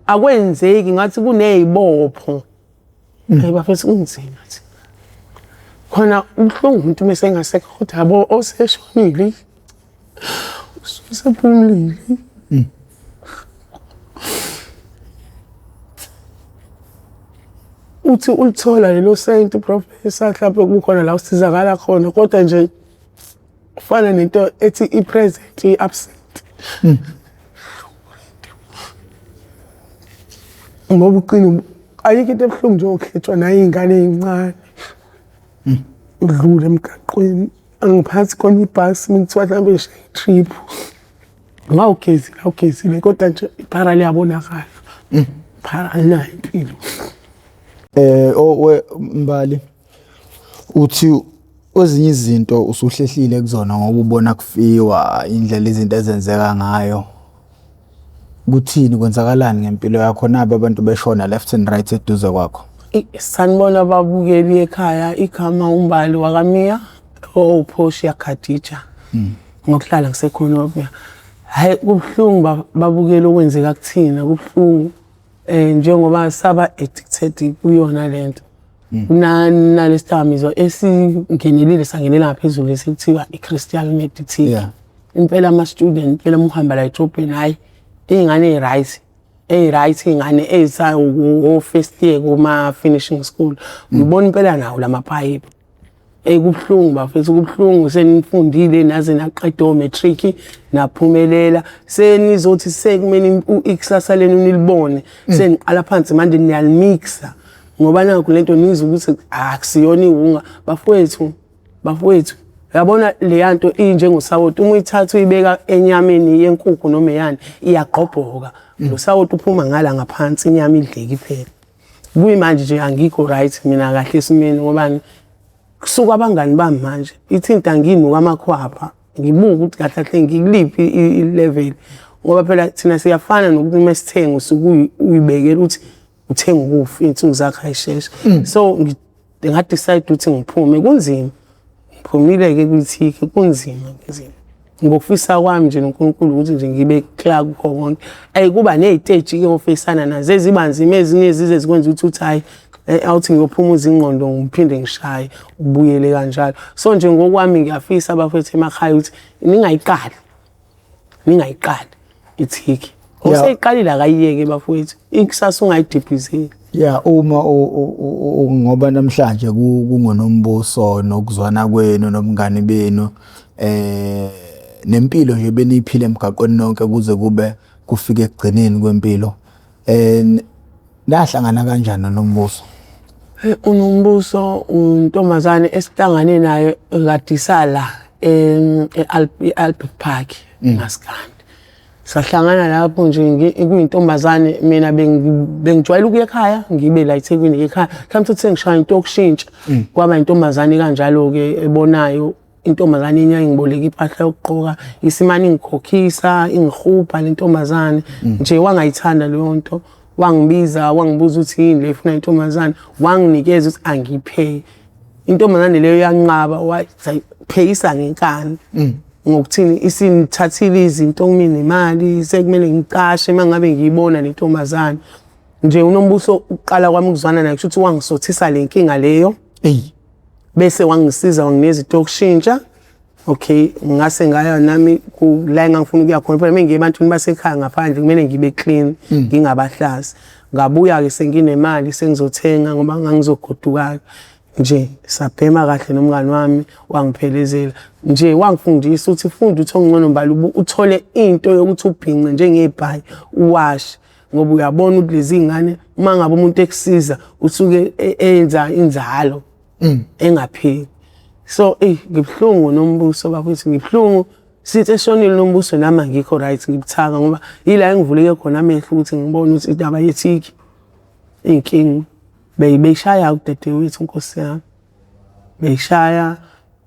Akwenzeki ngathi kuney'bopho. Hey bafethu kunzima thi. Khona ubuhlungu umuntu uma esengasekho kodwa yabo oseshonile usephumulile. Uthi ulithola lelo senti professor mhlawumbe kukhona la usizakala khona kodwa nje kufana nento ethi i-present i-absent. Ngoba uqina ayikho into ebuhlungu njengokuhletshwa nayiy'ngane ey'ncane. Udlule emgaqweni angiphathi khona ibhasi uma kuthiwa mhlawumbe ngishaye i-trip. Ngawugezile awugezile kodwa nje iphara liyabonakala. Iphara alinayo impilo. Owe Mbali uthi kwezinye izinto usuhlehlile kuzona ngoba ubona kufiwa indlela izinto ezenzeka ngayo. Kuthini kwenzakalani ngempilo yakho nabo abantu beshona left and right eduze kwakho? Sanibona babukeli ekhaya igama uMbali wakaMiya owuPortia Khadija. Ngokuhlala ngisekhonopia. Hhayi kubuhlungu babukeli okwenzeka kuthina kubuhlungu njengoba saba addicted kuyona lento. Kunalesidakamizwa esingenelile sangenela ngaphezulu esikuthiwa i-crystal meth. Impela ama-student impela uma uhamba la edrobheni hhayi iy'ngane ey'right ey'right iy'ngane ey'sawo-first year kuma-finishing school uyibona impela nawo la mapayipi. Eyi kubuhlungu bafethu kubuhlungu senifundile naze naqeda o-matric naphumelela senizothi sekumele ikusasa lenu nilibone seniqala phansi manje niyalimixa ngoba nakhu lento nizwe ukuthi akusiyona iwunga bafowethu bafowethu uyabona leya nto injengosawoti uma uyithatha uyibeka enyameni yenkukhu noma eyani iyagqobhoka lo sawoti uphuma ngala ngaphansi inyama idleke iphela. Kuyimanje nje angikho right mina kahle esimeni ngoba kusuka abangani bami manje ithi into anginuka amakhwapha ngibuka ukuthi kahle kahle ngikuliphi i-level ngoba phela thina siyafana nokuthi uma sithenga usuke uyibekela ukuthi uthenga ukufa iy'nsuku zakho ayisheshe so ngadecide ukuthi ngiphume kunzima ngiphumile-ke kwithikhi kunzima kunzima ngokufisa kwami nje noNkulunkulu ukuthi nje ngibe clear kukho konke ayi kuba ney'teji-ke ofisana nazo eziba nzima ezinye zize zikwenza ukuthi uthi hhayi awuthi ngiyophumuza ingqondo ngiphinde ngishaye ubuyele kanjalo so nje ngokwami ngiyafisa abafethu emakhaya ukuthi ningayiqali ningayiqali ithiki oseyiqalile akayiyeke bafowethu ikusasa ungayidibhizeli. Ya uma ngoba namhlanje kungonombuso nokuzwana kwenu nobungani benu nempilo nje beniyiphila emgaqweni nonke kuze kube kufike ekugcineni kwempilo nahlangana kanjani noNombuso? UNombuso untombazane esihlangane nayo kade sala e-Albert Park maskandi. Sahlangana lapho nje kuyintombazane mina bengijwayele ukuya ekhaya ngibe la eThekwini ekhaya mhlawumbe uthi sengishaya into yokushintsha kwaba intombazane kanjalo-ke ebonayo intombazane enye ingiboleka impahla yokugqoka isimane ingikhokhisa ingihubha le ntombazane nje wangayithanda leyo nto wangibiza wangibuza ukuthi yini le efuna intombazane wanginikeza ukuthi angipheye intombazane leyo yanqaba wapheyisa ngenkani ngokuthini isingithathile izinto kumina nemali sekumele ngicashe uma ngabe ngiyibona le ntombazane nje uNombuso ukuqala kwami ukuzwana naye kusho ukuthi wangisothisa le nkinga leyo Eyi. Bese wangisiza wanginikeza into yokushintsha. Okay, ngase ngaya nami la engangifuna ukuya khona phela mengiye ebantwini basekhaya ngaphandle kumele ngibe clean ngingabahlazi. Ngabuya-ke senginemali sengizothenga ngoba ngangizogoduka nje sabhema kahle nomngani wami wangiphelezela nje wangifundisa ukuthi funda ukuthi okungcono mbali uthole into yokuthi ubhince njengebhayi uwashe ngoba uyabona ukuthi lezi ngane uma ngabe umuntu ekusiza usuke enza inzalo engapheli. So eyi ngibuhlungu Nombuso bakwethu ngibuhlungu since eshonile uNombuso nami angikho right ngibuthaka ngoba yila engivuleke khona amehlo ukuthi ngibone ukuthi indaba yethiki iy'nkinga beyishaya udadewethu nkosi yami beyishaya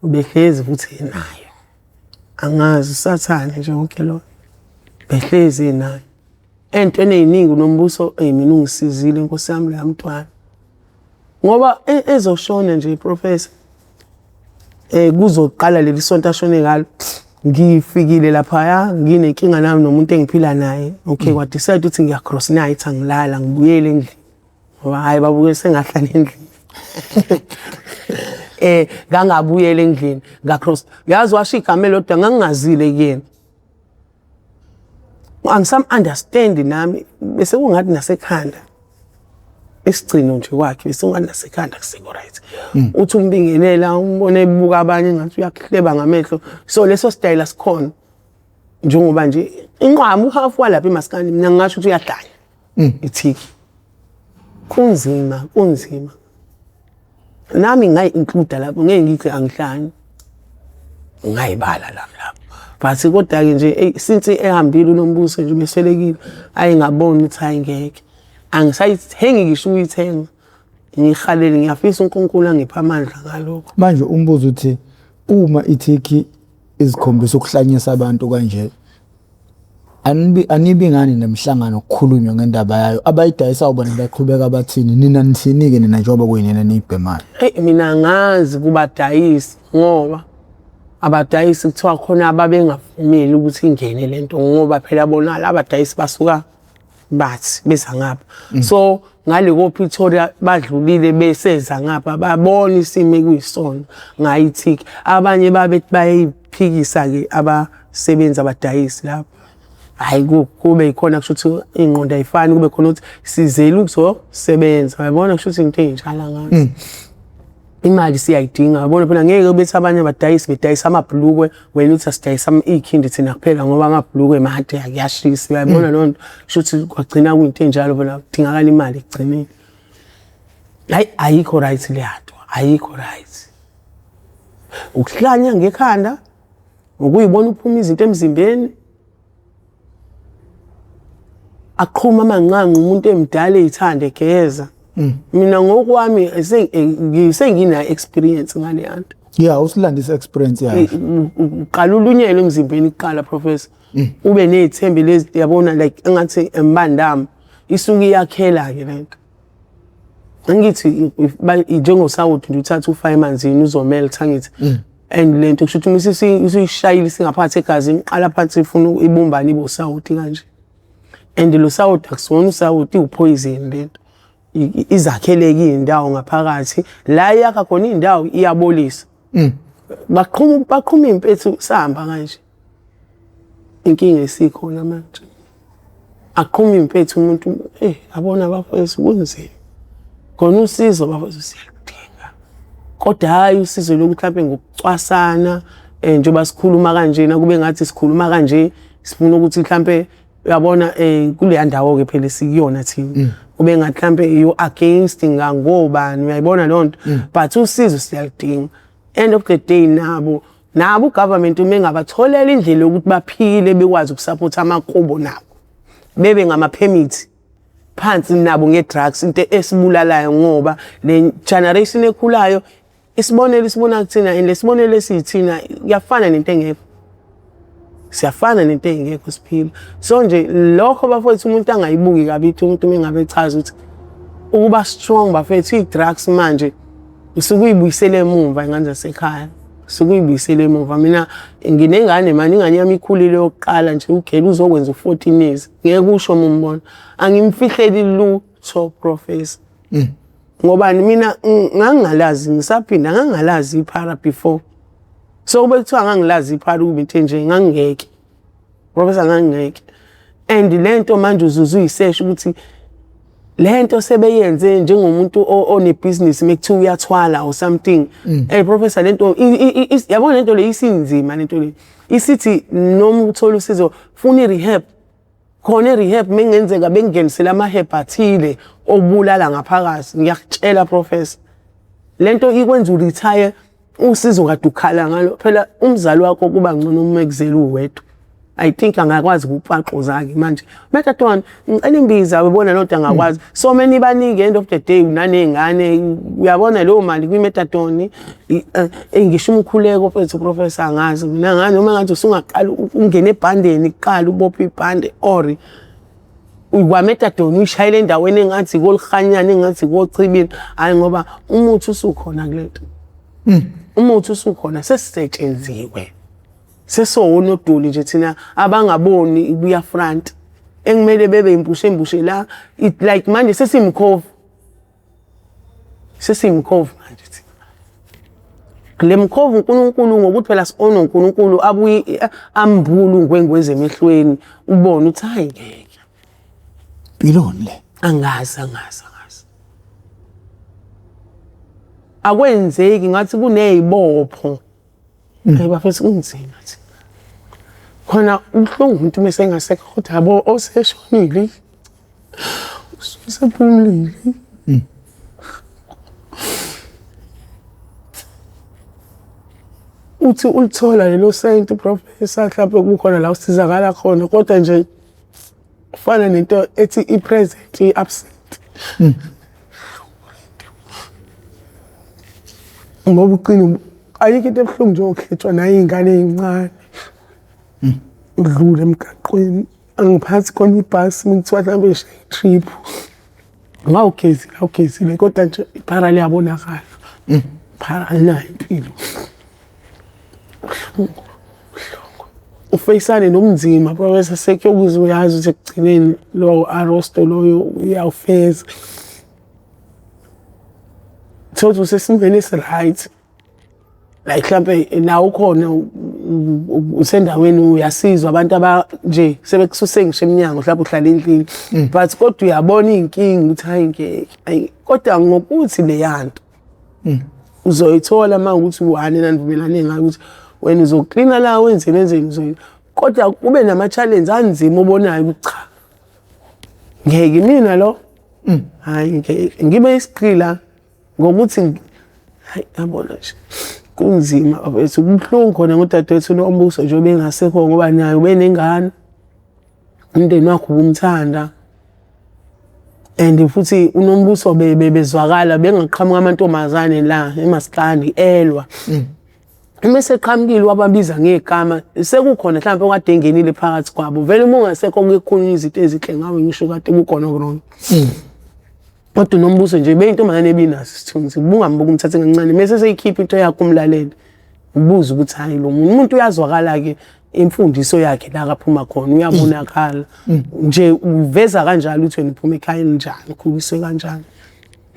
ubehlezi futhi enayo angazi usathane nje wonke lo behlezi enayo Entweni ey'ningi uNombuso eyi mina ungisizile nkosi yami loya mntwana ngoba ezoshona nje professor kuzoqala leli sonto ashone ngalo Ngifikile laphaya nginenkinga nami nomuntu engiphila naye. Okay, kwa-decide ukuthi ngiya-cross night, angilala, ngibuyele endlini. Ngoba hhayi babuke sengahlala endlini. Ngangabuyela endlini, nga-cross. Yazi washo igama elilodwa ngangingazile kuyena. Angisam-understand nami bese kungathi nasekhanda isigcino nje kwakhe bese kungathi nasekhanda kusekho right. Uthi umbingelela umbone ebuka abanye ngathi uyakuhleba ngamehlo. So leso style asikhona. Njengoba nje inqwaba uhafu walapha emaskandi mina ngingasho ukuthi uyahlanya. Ithiki. Kunzima, kunzima. Nami ngayi-include lapho, ngeke ngithi angihlanyi. Ngayibala lami lapho. But kodwa-ke nje eyi since ehambile uNombuso nje ubeswelekile, ayi ngabona ukuthi hhayi ngeke. Angisayithengi ngisho ukuyithenga. Ngihalele ngiyafisa uNkulunkulu angiphe amandla ngalokho. Manje umbuzo uthi uma ithiki izikhombisa ukuhlanyisa abantu kanje, anibi ngani nemihlangano kukhulunywe ngendaba yayo? Abayidayisayo bona baqhubeka bathini? Nina nithini-ke nina njengoba kuyinina eniyibhemayo? Eyi mina angazi kubadayisi ngoba abadayisi kuthiwa khona ababengavumeli ukuthi ingene le nto ngoba phela bona labadayisi basuka bathi beza ngapha. So ngale ko-Pretoria badlulile beseza ngapha babona isimo ekuyisona ngayithiki. Abanye babethi bayayiphikisa-ke abasebenzi abadayisi lapho. Hhayi kube yikhona kusho ukuthi iy'ngqondo ayifani, kube khona ukuthi sizele ukuzosebenza, uyabona kusho ukuthi into ey'njalo angazi. Imali siyayidinga, uyabona phela ngeke bethi abanye abadayisi bedayisa amabhulukwe, wena uthi asidayisa iy'khindi thina kuphela ngoba amabhulukwe made kuyashisa, uyayibona leyo nto. Kusho ukuthi kwagcina kuyinto enjalo phela kudingakala imali ekugcineni. Hhayi ayikho right leya nto, ayikho right. Ukuhlanya ngekhanda, ukuyibona uphuma izinto emzimbeni, aqhuma amanqanqu umuntu emdala eyithanda egeza. Mina ngokwami sengina experience ngale nto. Yeah, usilandise experience yakhe. Uqala ulunyelwe emzimbeni kuqala professor. Ube nezithembi lezi yabona like engathi embandama isuke iyakhela ke lento. Angithi njengosawoti nje uthatha ufake emanzini uzomeltha angithi. And lento kusho ukuthi uma isuyishayile isingaphakathi egazini iqala phansi ifuna ibumbane ibe usawoti kanje. And lo sawoti akusiwona usawoti, iwuphoyizeni lento. Izakheleke iy'ndawo ngaphakathi la iyakha khona iy'ndawo iyabolisa. Baqhuma baqhuma iy'mpethu sihamba kanje. Inkinga esikhona manje. Aqhuma iy'mpethu umuntu yabona bafowethu kunzima. Khona usizo bafowethu siyaludinga. Kodwa hhayi usizo lokuthi mhlampe ngokucwasana njengoba sikhuluma kanjena kube ngathi sikhuluma kanje sifuna ukuthi mhlampe uyabona kuleya ndawo-ke phela esikuyona thina. Kube ngathi mhlampe you against ngangobani, uyayibona leyo nto. But usizo siyaludinga. End of the day nabo nabo ugovernment uma engabatholela indlela yokuthi baphile bekwazi ukusupport amakubo nabo. Bebe ngama-permit phansi nabo nge-drugs, into esibulalayo ngoba le generation ekhulayo isibonelo isibona kuthina and lesibonelo esiyithina kuyafana nento engekho. Siyafana nento engekho siphila. So nje lokho bafowethu umuntu angayibuki kabi ithi umuntu uma engabe echaza ukuthi ukuba strong bafethu i-drugs manje usuke uyibuyisele emumva ingane zasekhaya. Usuke uyibuyisele emumva. Mina nginengane mani, ingane yami ikhulile yokuqala nje ugela uzokwenza u-14 years. Ngeke usho uma umbona. Angimfihleli lutho professor. Ngoba mina ngangingalazi ngisaphinda ngangingalazi iphara before. So kube kuthiwa ngangilazi iphara kube into enje ngangingeke. Professor ngangingeke. And lento manje uzuze uyisesha ukuthi lento sebeyenze njengomuntu onebhizinisi mekuthiwa uyathwala or something. Hey professor lento yabona lento le isinzima lento le. Isithi noma uthola usizo funa i-rehab. Khona i-rehab mengenzeka bengingenisele ama-herb athile okubulala ngaphakathi. Ngiyakutshela professor. Lento ikwenza uretire usizo kade ukhala ngalo. Phela umzali wakho kuba ngcono uma ekuzela uwedwa. I think angakwazi ukupaquza-ke manje. Methadone, ngicela imbiza uyabona loo nto angakwazi. So many baningi end of the day unaney'ngane uyabona leyo mali kwi-methadone ngisho umkhuleko mfethu professor angazi mina ngani noma ngathi usungaqala ungene ebhandeni kuqala ubophe ibhande or kwa-methadone uyishayele endaweni engathi kolihanyana engathi kochibini. Hhayi ngoba umuthi usukhona kule nto. Umuthi usukhona sesisetshenziwe. Sesowonodoli nje thina abangaboni kuya front engimele bebe impushe embushe la it like manje sesimkhovu sesimkhovu manje thina le mkhovu uNkulunkulu ngokuthi phela si-ona uNkulunkulu abuye ambule ungwengwezi emehlweni ubone ukuthi hayi ngeke Mpiloni le. Angazi angazi angazi. Akwenzeki ngathi kunezibopho. Hey bafethu kunzima thi. Khona ubuhlungu umuntu mese engasekho kodwa yabo oseshonile. Usephumulile. Uthi ulithola lelo senti professor mhlawumbe kukhona la usizakala khona kodwa nje kufana nento ethi i-present i-absent. Ngoba uqina ayikho into ebuhlungu njengokuhletshwa nayiy'ngane ey'ncane. Udlule emgaqweni angiphathi khona ibhasi uma kuthiwa mhlawumbe ngishaye i-trip. Ngawugezile awugezile kodwa nje iphara liyabonakala. Iphara alinayo impilo. Buhlungu, buhlungu. Ufeyisane nobunzima professor sekuyokuze uyazi ukuthi ekugcineni lowo arosto loyo uyawufeza. Thothi usesimeni esi-right like mhlampe la ukhona usendaweni uyasizwa abantu aba nje sebekususe ngisho emnyango mhlawumbe uhlala endlini but kodwa uyabona iy'nkinga ukuthi hayi ngeke ayi kodwa ngokuthi leyanto uzoyithola uma ukuthi one nanivumelane ngayo ukuthi wena uzoklina la wenzeni enzeni uzoyini kodwa kube nama-challenge anzima obonayo ukuthi cha ngeke mina lo hayi ngeke ngibe isigqila ngokuthi hayi yabona nje kunzima bafethu kubuhlungu khona ngodadewethu nombuso nje obengasekho ngoba naye ubenengane umndeni wakhe ubumthanda and futhi unombuso bezwakala bengaqhamuka amantombazane la emaskandi elwa uma eseqhamukile wababiza ngegama sekukhona mhlawumbe okade engenile phakathi kwabo vele uma ungasekho kukhulunywa izinto ezinhle ngawe ngisho kade kukhona okurong kodwa unombuso nje beyintombazane ebinaso isithunzi ubungambuka umthathe kancane mese seyikhipha into yakho umlalele ubuze ukuthi hayi lo muntu umuntu uyazwakala-ke imfundiso yakhe la kaphuma khona uyabonakala nje uveza kanjalo ukuthi wena uphuma ekhaya elinjani ukhuliswe kanjani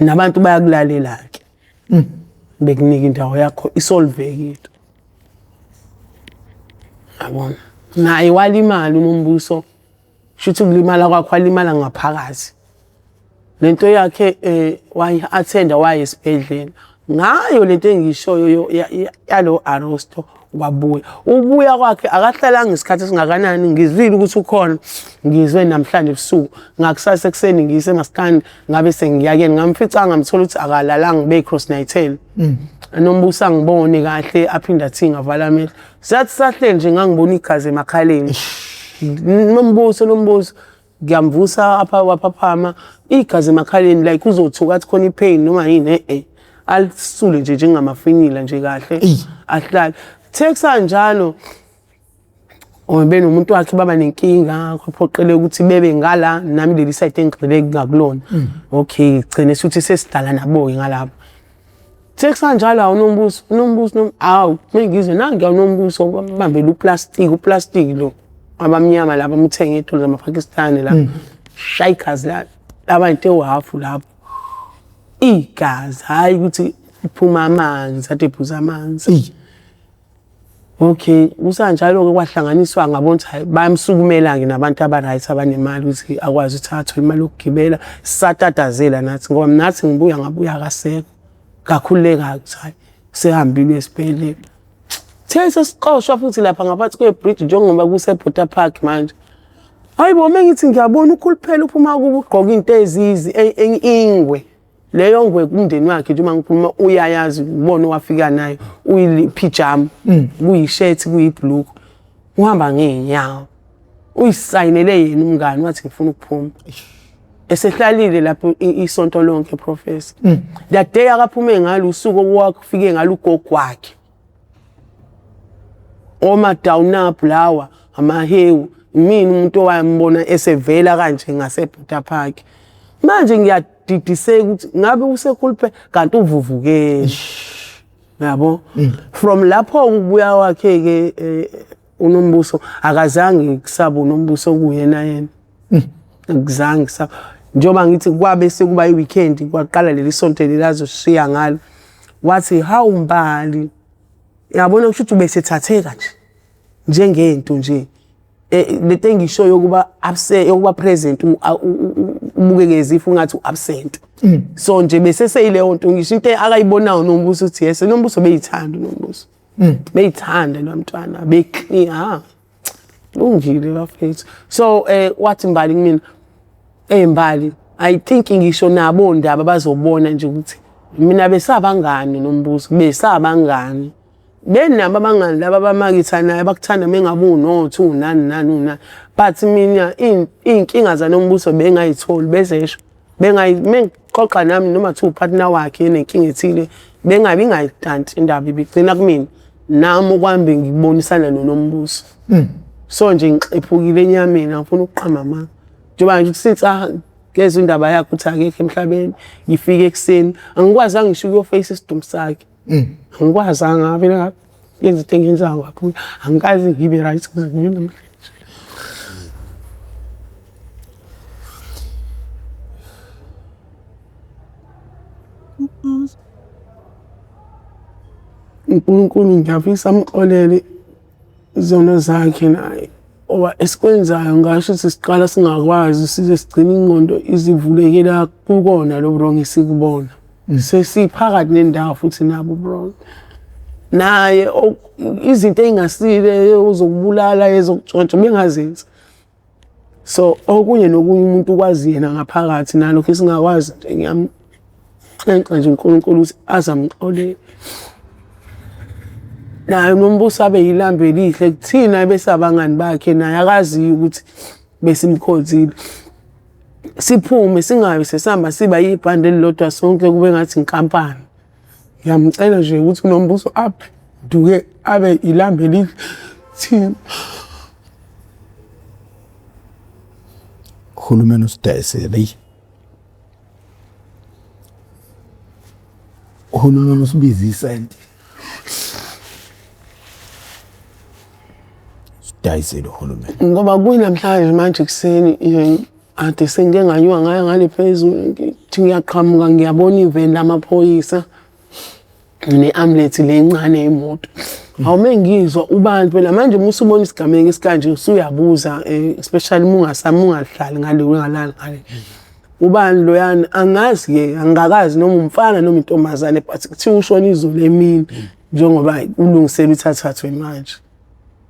nabantu bayakulalela-ke bekunika indawo yakho isolvekile yabona naye walimala unombuso shuthi ukulimala kwakhe walimala ngaphakathi lento yakhe eh wayi-attenda waye esibhedlela ngayo lento engishoyo yalo arosto wabuya ubuya kwakhe akahlalanga isikhathi esingakanani ngizwile ukuthi ukhona ngizwe namhlanje ebusuku ngakusasa ekuseni ngiyise emaskandi ngabe sengiyakeni ngamfica ngamthola ukuthi akalalanga be-cross nightel nombuso angibone kahle aphinde athi ngavala amehlo sathi sahleli nje ngangibona igazi emakhaleni nombuso nombuso ngiyamvusa apha waphaphama igazi emakhaleni like uzothuka athi khona ipain noma yini eh eh alisule nje njengamafinyila nje kahle ahlale the kusanjalo benomuntu wakhe baba nenkinga kwaphoqeleka ukuthi bebe ngala nami leli side engigxile ngakulona okay gcine suthi sesidala nabo-ke ngalapho sekusanjalo awu nombuso unombuso awu mengizwe nangiya unombuso bambele uplastiki uplastiki lo abamnyama laba amthenga ey'tolo zamapakistani la shaya igazi la laba into ewuhafu lapho igazi hhayi ukuthi kuphuma amanzi ade ephuza amanzi okay kusanjalo-ke kwahlanganiswa ngabona ukuthi hhayi bayamsukumela-ke nabantu aba-right abanemali ukuthi akwazi ukuthi athole imali yokugibela satatazela nathi ngoba nathi ngibuya ngabuya akasekho kakhululeka-ke ukuthi hhayi sehambile esibhedlela the sesixoshwa futhi lapha ngaphansi kwebridge njengoba kuseBorder Park manje hayi bo mengithi ngiyabona ukhuluphela uphuma kubo ugqoka into ezizi ingwe leyo ngwe kumndeni wakhe nje uma ngikhuluma uyayazi ubona owafika nayo uyiphijama kuyishirt kuyibhuluku uhamba ngey'nyawo uyisayinele yena umngani wathi ngifuna ukuphuma esehlalile lapho isonto lonke professor that day akaphume ngalo usuku okwakufike ngalo ugogo wakhe oma down up lawa amahewu mina umuntu owambona esevela kanje ngaseBorder Park manje ngiyadidiseka ukuthi ngabe usekhuluphe kanti uvuvukele yabo from lapho ukubuya kwakhe ke uNombuso akazange kusaba uNombuso kuyena yena. Akuzange kusaba. Njengoba ngithi kwabe sekuba i-weekend kwaqala leli sonto leli azoshiya ngalo. Wathi hawu Mbali, yabona kusho ukuthi ubesethatheka nje njengento nje. Lento engisho yokuba absent, yokuba present ubukeke as if ungathi u-absent. So nje bese seyileyo nto ngisho into akayibonayo Nombuso uthi yes, Nombuso beyithanda uNombuso. Beyithanda lo mntwana, be-clear. Lungile bafethu. So wathi Mbali kumina, Mbali, I think ngisho nabo ndaba bazobona nje ukuthi mina besabangani Nombuso, besabangani. Benabo abangani laba abamaketha naye abakuthanda mengabe unotho unani nani unani. But mina iy'nkinga zaNombuso bengayitholi bezesho. Mengixoxa nami noma kuthiwa upartner wakhe enenkinga ethile, bengabe ingayitanti indaba ibigcina kumina. Nami okwami ngikubonisana noNombuso. So nje ngixephukile enyameni angifuni ukuqamba amanga. Njengoba nje since ngezwa indaba yakhe ukuthi akekho emhlabeni, ngifike ekuseni, angikwazanga ngisho ukuyofeyisa isidumbu sakhe. Angikwazanga ngavele ngayenza into engiyenzayo kakhulu. Angikaze ngibe right kuze kube namhlanje. uNkulunkulu ngiyafisa amxolele izono zakhe naye. Ngoba esikwenzayo ngasho ukuthi siqala singakwazi size sigcine ingqondo izivulekela kukona lo wrong esikubona. Sesiphakathi nendawo futhi nabo wrong. Naye izinto ey'ngasile uzokubulala ezokutshontsha bengazenzi. So okunye nokunye umuntu ukwazi yena ngaphakathi nalokho esingakwazi nje ngiyamnxenxa nje uNkulunkulu ukuthi aze amxolele. Naye Nombuso abe yilambu elihle kuthina bese abangani bakhe naye akaziyo ukuthi besimkhonzile. Siphume singabi sesihamba siba yibhande elilodwa sonke kube ngathi inkampani. Ngiyamcela nje ukuthi uNombuso aphenduke abe ilambu elihle kuthina. Uhulumeni usidayisele eyi. Uhulumeni usibiza isenti. Sidayisele uhulumeni. Ngoba kuyinamhlanje manje ekuseni ade sengike nganyuka ngaya ngale phezulu ngithi ngiyaqhamuka ngiyabona iveni lamaphoyisa ne-ambulance le ncane yemoto. Awume ngizwa ubani phela manje uma usubona isigameko esikanje usuyabuza especially uma ungasami ungahlali ngale ungalali ngale. Ubani loyana angazi-ke angikakazi noma umfana noma intombazane but kuthiwa ushona izolo emini njengoba ulungiselwa ukuthi athathwe manje.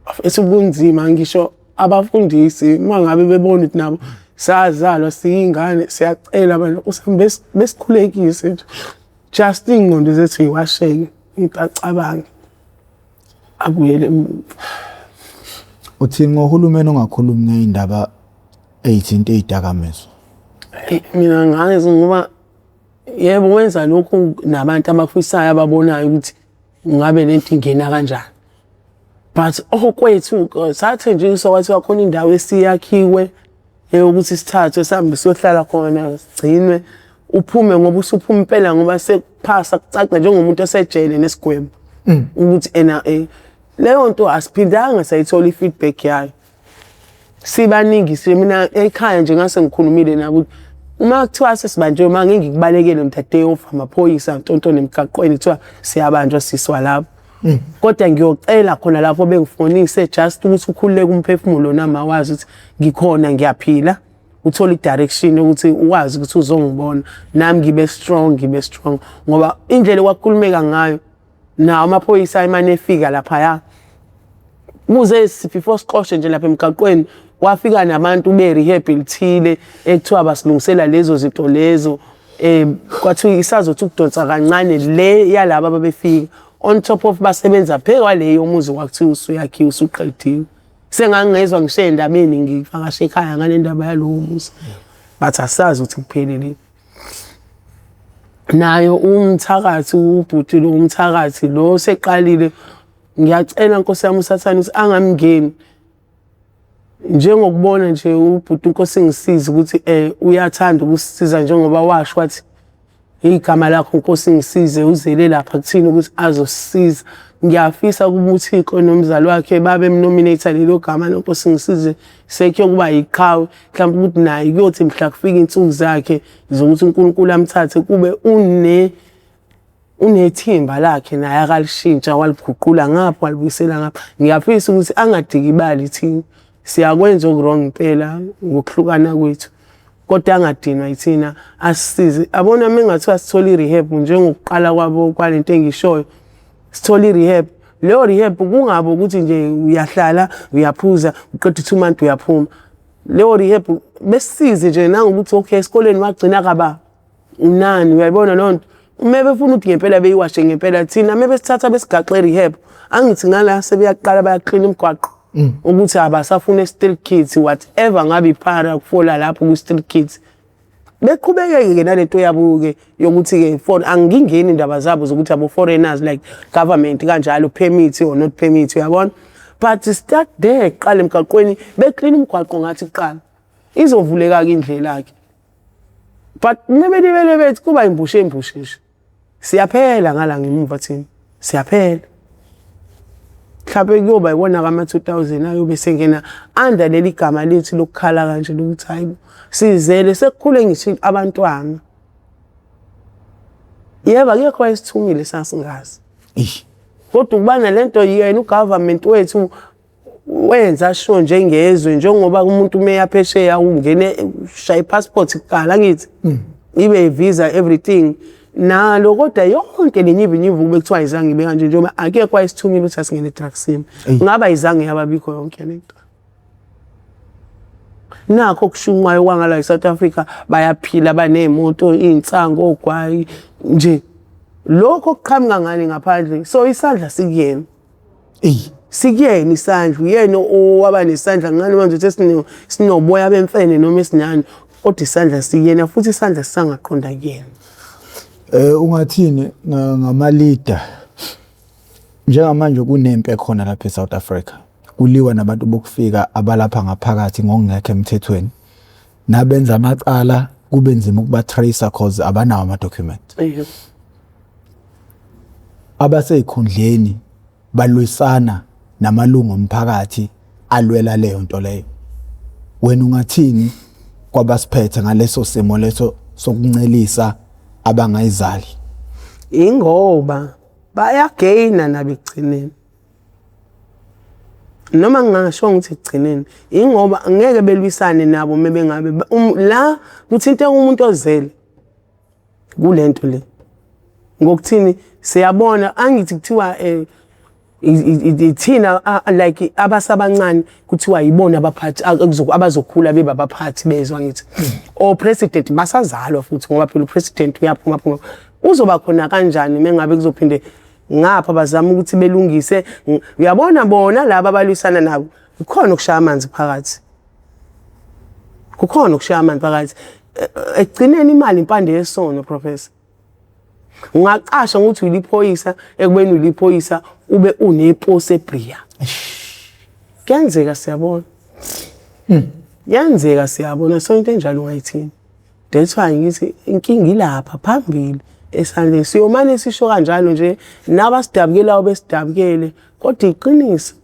Bafethu kunzima ngisho abafundisi uma ngabe bebona ukuthi nabo sazalwa siyingane siyacela abantu ukuthi besikhulekise nje. Just iy'ngqondo zethu yiwasheke into acabange abuyele emuva. Uthini ngohulumeni ongakhulumi ngey'ndaba ey'thinta iy'dakamizwa? Mina ngazi ngoba yebo wenza lokhu nabantu abafisayo ababonayo ukuthi ngabe lento ingena kanjani. But okwethu sathenjiswa kwathiwa khona indawo esiyakhiwe eyokuthi sithathwe sihambe siyohlala khona sigcinwe uphume ngoba usuphuma impela ngoba sekuphasa kucaca njengomuntu osejele nesigwebo ukuthi ena leyo nto asiphindanga sayithola i-feedback yayo. Sibaningi si mina ekhaya nje ngase ngikhulumile nabo ukuthi uma kuthiwa sesibanjiwe uma ngeke ngikubalekele mthathe off amaphoyisa ntontoni emgaqweni kuthiwa siyabanjwa siswa lapho. Kodwa ngiyocela khona lapho bengifonise just ukuthi ukhululeke umphefumulo nami awazi ukuthi ngikhona ngiyaphila. Uthole i-direction yokuthi ukwazi ukuthi uzongibona nami ngibe strong ngibe strong ngoba indlela okwakukhulumeka ngayo nawo amaphoyisa ayemane efika laphaya kuze before sixoshe nje lapha emgaqweni kwafika nabantu be-rehab elithile ekuthiwa basilungisela lezo zinto lezo kwathiwa isazothi ukudonsa kancane le yalaba ababefika on top of basebenza phe kwaleyo umuzi kwakuthiwa usuyakhiwe usuqediwe. Sengangingezwa ngisho ey'ndabeni ngivakashe ekhaya ngale ndaba yalowo muzi but asazi ukuthi kuphelele. Nayo umthakathi ubhuti lo umthakathi lo seqalile ngiyacela Nkosi yami uSathane ukuthi angamngeni. Njengokubona nje ubhuti uNkosi ngisize ukuthi uyathanda ukusisiza njengoba washo wathi igama lakho Nkosi ngisize uzele lapha kuthina ukuthi azosisiza. Ngiyafisa ukuba uThixo nomzali wakhe babe mnominate lelo gama loNkosi ngisize sekhe kuba yiqhawe, mhlawumbe ukuthi naye kuyothi mhla kufika insuku zakhe zokuthi uNkulunkulu amthathe kube unethimba lakhe naye akalishintsha waliguqula ngapha walibuyisela ngapha. Ngiyafisa ukuthi angadikibali thina, siyakwenza oku-wrong impela ngokuhlukana kwethu, kodwa angadinwa yithina, asisize. Yabona uma kungathiwa sithole i-rehab njengokuqala kwabo kwalento engishoyo, sithole i-rehab, leyo rehab kungabi ukuthi nje uyahlala uyaphuza uqeda 2 months uyaphuma. Leyo rehab besisize nje nangokuthi okay esikoleni wagcina kaba unani, uyayibona leyo nto. Uma befuna ukuthi ngempela beyiwashe ngempela, thina uma besithatha besigaxe e-rehab, angithi ngala sebeyaqala bayaklina imigwaqo ukuthi abasafuna street kids whatever ngabe iphara kufola lapho ku-street kids. Beqhubekeke-ke nalento yabo-ke yokuthi-ke for angingeni indaba zabo zokuthi abo-foreigners like government kanjalo permit or not permit, uyabona. But start there, kuqala emgaqweni beklina umgwaqo ngathi kuqala izovuleka-ke indlela-ke. But nebelibele bethi kuba imbushe imbushe nje, siyaphela ngala ngemuva thina, siyaphela. Mhlawumbe kuyoba iwona kama-2000 ayobe sengena under leli gama lethu lokukhala kanje lokuthi hayi sizele sekukhule ngisho abantwana. Yebo, akekho wayesithumile sasingazi. Kodwa ukuba nalento yena ugovernment wethu wenza sure njengezwe, njengoba umuntu uma eya phesheya ungene ushaya i-passport kuqala angithi ibe visa everything nalo, kodwa yonke le nyivinyivu kube kuthiwa ayizange ibe kanje, njengoba akekho wayesithumile ukuthi asingene edrugsini, ngabe ayizange yababikho yonke lento. Nakho okushunqwayo kwangala e-South Africa, bayaphila baney'moto, iy'nsangu, ogwayi nje, lokho okuqhamuka ngale ngaphandle. So isandla sikuyena, sikuyena isandla, uyena owaba nesandla ngani manje ukuthi sinoboya bemfene noma esinani, kodwa isandla sikuyena futhi isandla sisangaqonda kuyena. Ungathini ngama leader? Njengamanje kunempi ekhona lapha eSouth Africa, kuliwa nabantu bokufika abalapha ngaphakathi ngokungekho emthethweni, nabenza amacala kube nzima ukuba tracer cause abanawo ama document. Abaseyikhundleni balwisana namalungu omphakathi alwela leyo nto leyo. Wena ungathini kwabasiphethe ngaleso simo leso sokuncelisa abangayizali? Ingoba bayageyina nabo ekugcineni, noma ngingasho ngithi ekugcineni, ingoba ngeke belwisane nabo uma bengabe la kuthinteka umuntu ozele kulento le. Ngokuthini siyabona angithi kuthiwa ithina like abasabancane kuthiwa yibona abaphathi abazokhula beba abaphathi bezwa ngithi o president basazalwa futhi, ngoba phela upresident uyaphuma phuma, uzoba khona kanjani mengabe kuzophinde ngapha bazama ukuthi belungise. Uyabona bona laba abalwisana nabo, kukhona ukushaya amanzi phakathi, kukhona ukushaya amanzi phakathi. Ekugcineni imali impande yesono, professor. Ungaqasha ngokuthi uyiliphoyisa, ekubeni uyiliphoyisa ube uneposi ebria. Kuyenzeka, siyabona. Kuyenzeka, siyabona. So into enjalo ungayithini? That's why ngithi inkinga ilapha phambili esandleni. Siyomane sisho kanjalo nje, nabasidabukelayo besidabukele, kodwa iqiniso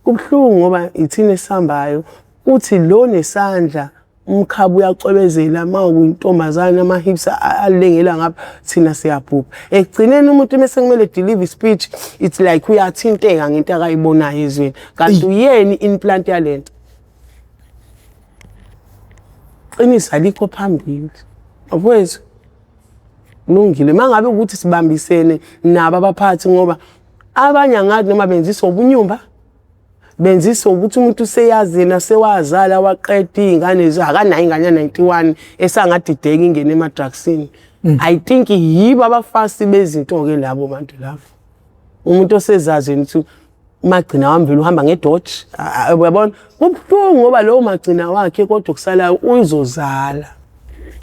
kubuhlungu ngoba ithina esihambayo. Uthi lo nesandla umkhaba uyacwebezela uma uyintombazane, ama-hips alengela ngapha, thina siyabhubha. Ekugcineni umuntu mese kumele deliver speech, it's like uyathinteka ngento akayibonayo ezweni, kanti uyena i-implant yalento. Qiniso alikho phambili mfowethu. Kulungile mangabe ukuthi sibambisene nabo abaphathi, ngoba abanye angazi noma benziswa ubunyumba, benziswa ukuthi umuntu useyazi yena sewazala waqeda iy'ngane, akanayo ingane ya-91 esangadideka ingene ema-drugsini. I think yibo abafasi bezinto-ke labo bantu labo. Umuntu osezazi yena ukuthi umagcina wami vele uhamba ngeDodge, uyabona, kubuhlungu ngoba lowo magcina wakhe kodwa kusalayo uyizozala.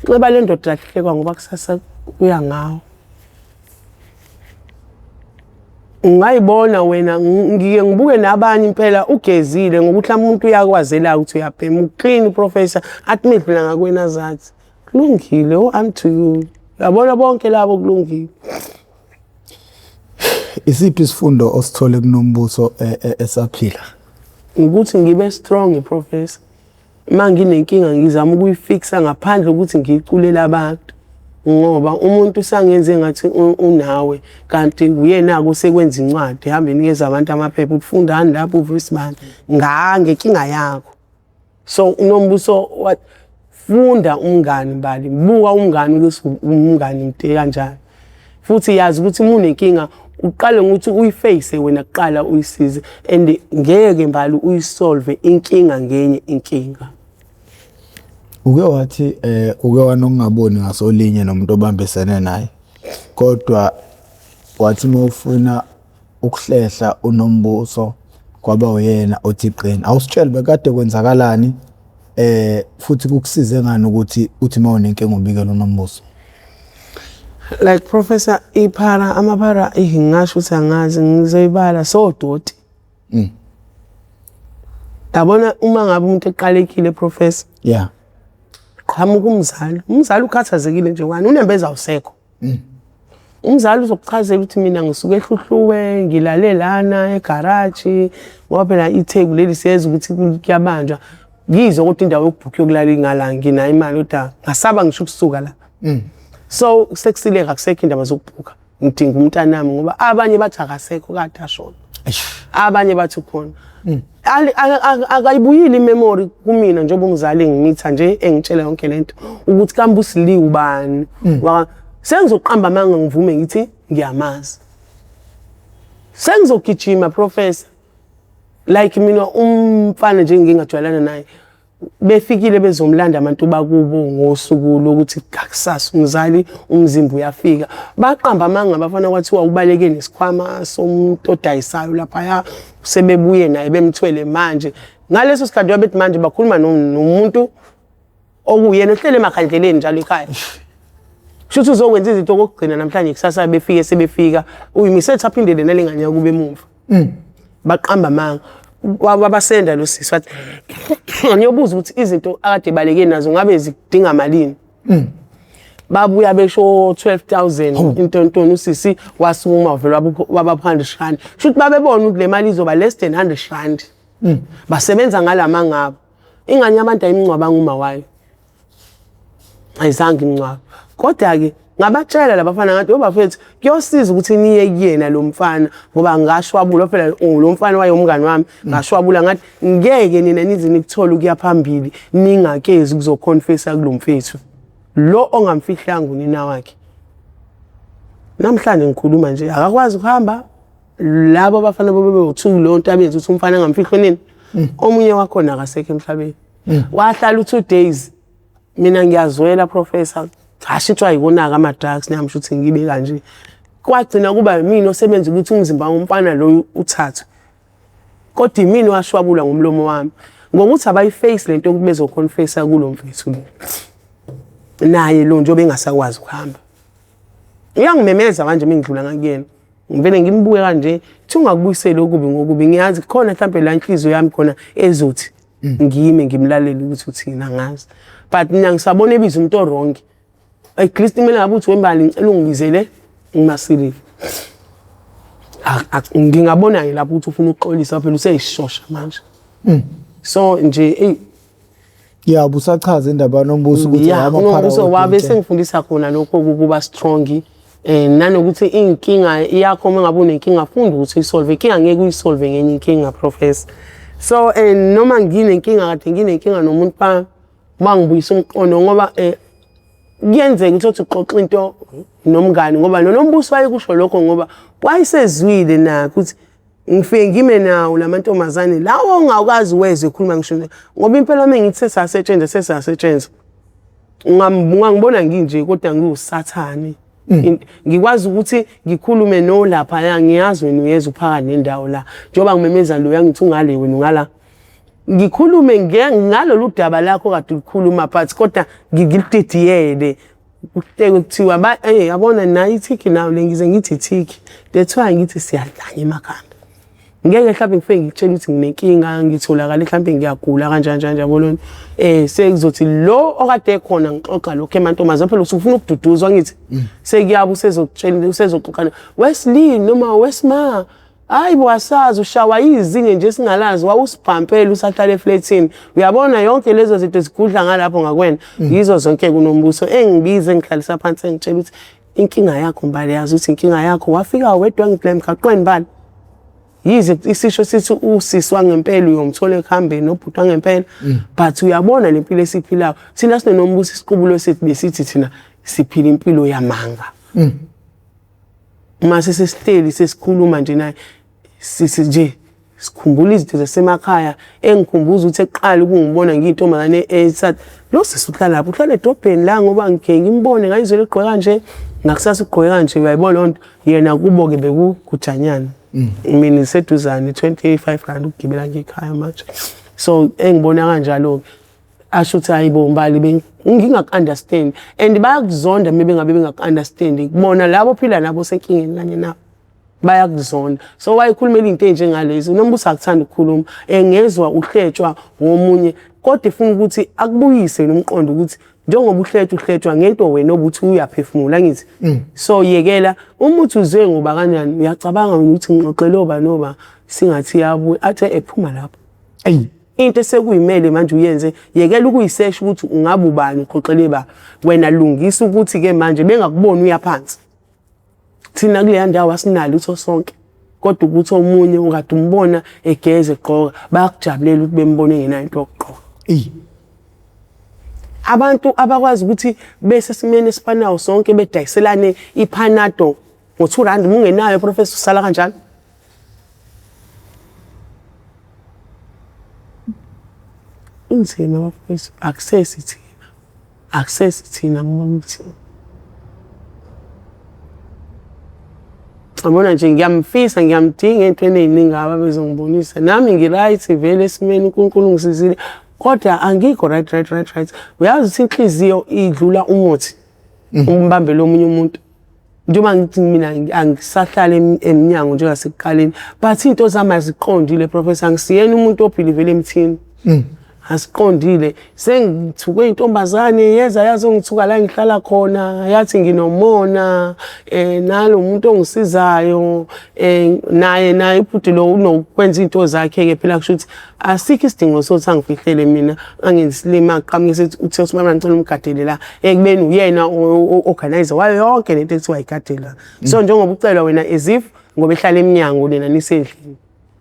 Nxeba le ndoda lahlekwa ngoba kusasa kuya ngawo. Ungayibona wena, ngike ngibuke nabanye impela ugezile ngokuthi mhlawumbe umuntu uyakwazela ukuthi uyabhema, uclean professor, athi midlula ngakwena zathi kulungile, oh unto you. Uyabona bonke labo kulungile. Isiphi isifundo osithole kuNombuso esaphila? Ukuthi ngibe strong, Professor. Uma nginenkinga ngizama ukuyifixa ngaphandle ukuthi ngiyiculele abantu, ngoba umuntu usangenze ngathi unawe, kanti uyena-ke usekwenza incwadi, hambe inikeza abantu amaphepha ukufundani lapho uvesi bani ngenkinga yakho. So uNombuso funda umngani Mbali, buka umngani ukuthi umngani mde kanjani, futhi yazi ukuthi uma unenkinga uqale ngokuthi uyiface wena kuqala, uyisize, and ngeke Mbali uyisolve inkinga ngenye inkinga. Uke wathi uke wanokungaboni ngasolinye nomuntu obambisene naye, kodwa wathi uma ufuna ukuhlehla uNombuso kwaba uyena othi qina. Awusitshele bekade kwenzakalani, futhi kukusize ngani ukuthi uthi uma unenkinga ubikele uNombuso? Like Professor, iphara amaphara ngingasho ukuthi angazi ngizoyibala sodoti. Yabona uma ngabe umuntu eqalekile, Professor. Qhamuka umzali. Umzali ukhathazekile nje wani unembeza awusekho. Umzali uzokuchazela ukuthi mina ngisuke eHluhluwe, ngilale lana egaraji, ngoba phela iTheku leli siyeza ukuthi kuyabanjwa. Ngizwe kodwa indawo yokubhukha yokulala ingala, nginayo imali kodwa ngasaba ngisho ukusuka la. So sekusileka akusekho indaba zokubhukha. Ngidinga umntanami ngoba abanye bathi akasekho kade ashona. Abanye bathi ukhona. Akayibuyile imemory kumina njengoba umzali engimitha nje engitshela yonke lento ukuthi kambe uSili ubani. Sengizoqamba amanga ngivume ngithi ngiyamazi. Sengizogijima, Professor. Like mina umfana nje ngingajwayelana naye, befikile bezomlanda abantu bakubo ngosuku lokuthi kusasa umzali umzimba uyafika, baqamba amanga abafana, kwathiwa ubaleke nesikhwama somuntu odayisayo laphaya, sebebuye naye bemthwele. Manje ngaleso sikhathi wabethi manje bakhuluma nomuntu okuyena ohlele emakhandleleni njalo ekhaya, kusho ukuthi uzokwenza izinto okokugcina namhlanje, kusasa befike sebefika uyimisethi aphindele nalengane yakube emuva. Baqamba amanga, wabasenda lo sisi, wathi ngiyobuza ukuthi izinto akade baleke nazo ngabe zidinga malini. Babuya besho 12,000 into ntoni. Usisi wasukuma vele waba 100 rand, shuthi babebona ukuthi le mali izoba less than 100 rand. Basebenza ngalama ngabo. Ingane yabantu ayimngcwabanga uma wayo, ayizange imngcwaba. Kodwa-ke ngabatshela labafana ngathi, bafethu, kuyosiza ukuthi niye kuyena lo mfana, ngoba ngashwabula phela, oh, lo mfana wayewumngani wami. Ngashwabula ngathi ngeke nina nize nikuthole ukuya phambili ningakezi ukuzoconfessa kulo mfethu lo ongamfihlanga unina wakhe. Namhlanje ngikhuluma nje akakwazi ukuhamba. Labo abafana babe leyo nto abenza ukuthi umfana angamfihli unina, omunye wakhona akasekho emhlabeni, wahlala u-2 days. Mina ngiyazwela, Professor, ashintshwa yikonaka ama-drugs nami, ukuthi ngibe kanje kwagcina kuba yimina osebenza ukuthi umzimba womfana loyo uthathwe, kodwa imina washwabula ngomlomo wami ngokuthi abayiface lento yokuthi bezoconfessa kulo mfethu lo. Naye lo njengoba engasakwazi ukuhamba uyangimemeza manje, mengidlula ngakuyena ngivele ngimbuke kanje, thi ungakubuyiseli okubi ngokubi. Ngiyazi khona mhlampe la inhliziyo yami khona ezothi ngime ngimlalele ukuthi uthini, angazi, but mina ngisabona ebiza umuntu o-wrong. At least kumele ngabe uthi, "Wembali, ngicela ungibizele uMasilile." Ngingabona-ke lapho ukuthi ufuna ukuxolisa, phela useyishosha manje. So nje eyi. Ya, busachaza indaba yoNombuso ukuthi ya uNombuso wabe sengifundisa khona lokho ukuba strong, nanokuthi inkinga yakho, uma ngabe unenkinga, funda ukuthi uyisolve inkinga, ngeke uyisolve ngenye inkinga, Professor. So noma nginenkinga, kade nginenkinga nomuntu, ba bangibuyisa umqondo, ngoba kuyenzeka ukuthi uthi uxoxa into nomngani, ngoba lo Nombuso wayekusho lokho ngoba wayesezwile nakho ukuthi ngifike ngime nawo lamantombazane lawo ongawukazi wezwe ekhuluma ngisho, ngoba impela uma ngithi sesasetshenzwa sesasetshenzwa, ungangibona nginje kodwa ngiwusathane. Ngikwazi ukuthi ngikhulume nolaphaya, ngiyazi wena uyeza uphakathi nendawo la, njengoba ngimemeza loya ngithi ungale wena ungala, ngikhulume ngalolu daba lakho kade ulikhuluma, but kodwa ngilididiyele kuhleke kuthiwa ba yabona nayo ithiki nayo le, ngize ngithi ithiki, that's why ngithi siyahlanya emakhanda. Ngeke mhlawumbe ngifike ngikutshele ukuthi nginenkinga ngitholakale mhlawumbe ngiyagula kanjani njani yabo lona. Sekuzothi lo okade ekhona ngixoxa lokho emantombazane phela usufuna ukududuzwa ngithi sekuyabe usezokutshela usezoxoxa Wesley noma Wesma. Hayi bo asazi ushawa izinge nje singalazi wawusibhampela usahlala eflatini. Uyabona yonke lezo zinto zigudla ngalapho ngakwena. Yizo zonke kunombuso engibize engihlalisa phansi engitshela ukuthi inkinga yakho Mbali, yazi ukuthi inkinga yakho wafika wedwa ngidla emgaqweni Mbali. Yize isisho sithi usisi wangempela uyomthola ekuhambeni nobhuti wangempela, but uyabona le mpilo esiphilayo. Thina sinonombuso isiqubulo sethu besithi thina siphila impilo yamanga. Uma sesihleli sesikhuluma nje naye sisi nje sikhumbula izinto zasemakhaya engikhumbuza ukuthi ekuqala ukungibona ngiyintombazane esathi lo sisi uhlala lapho uhlala edobheni la ngoba ngike ngimbone ngayizwela egqoke kanje ngakusasa ugqoke kanje uyayibona loo nto. Yena kubo-ke bekugujanyana, mina ngiseduzane 25 rand ukugibela nje ekhaya manje. So engibona kanjalo-ke asho ukuthi hayi bo Mbali ngingaku-understand and bayakuzonda uma bengabe bengaku-understand kubona labo ophila nabo senkingeni kanye nabo bayakuzonda. So wayekhulumela into ey'njengalezi uNombuso akuthanda ukukhuluma engezwa uhletshwa womunye kodwa efuna ukuthi akubuyise nomqondo ukuthi njengoba uhletshwa uhletshwa ngento wena obuthi uyaphefumula ngithi. So yekela uma uthi uzwe ngoba kanjani uyacabanga wena ukuthi ngixoxele oba noba singathi yabuya athe ephuma lapho. Eyi. Into esekuyimele manje uyenze yekela ukuyisesha ukuthi ungabe ubani uxoxele ba wena lungisa ukuthi ke manje bengakuboni uya phansi. Thina kuleya ndawo asinalutho sonke kodwa ukuthi omunye ungade umbona egeze egqoka bayakujabulela ukuthi bembone engenayo into yokugqoka. Eyi. Abantu abakwazi ukuthi besesimeni esifanayo sonke bedayiselane iPanado ngo-2 rand uma ungenayo professor usala kanjani? Inzima bafowethu, akusesi thina, akusesi thina ngoba yabona nje ngiyamfisa ngiyamdinga ey'ntweni ey'ningi ababezongibonisa nami ngi-right vele esimeni uNkulunkulu ungisizile kodwa angikho right right right right. Uyazi ukuthi inhliziyo idlula umuthi umbambele omunye umuntu. Njengoba ngithi mina angisahlali emnyango njengasekuqaleni but into zami aziqondile professor, angisiyena umuntu obhilivele emthini. Asiqondile sengithukwe intombazane yeza yazongithuka la ngihlala khona yathi nginomona nalo muntu ongisizayo naye naye ubhuti lo unokwenza into zakhe ke phela kusho ukuthi asikho isidingo sokuthi angifihlele mina angenzi isilima aqhamuke sethi uthe uthi mama ngicela umgadele la ekubeni uyena organizer wayo yonke lento ekuthiwa igadela. So njengoba ucelwa wena as if ngoba ehlala emnyango nina nisendlini,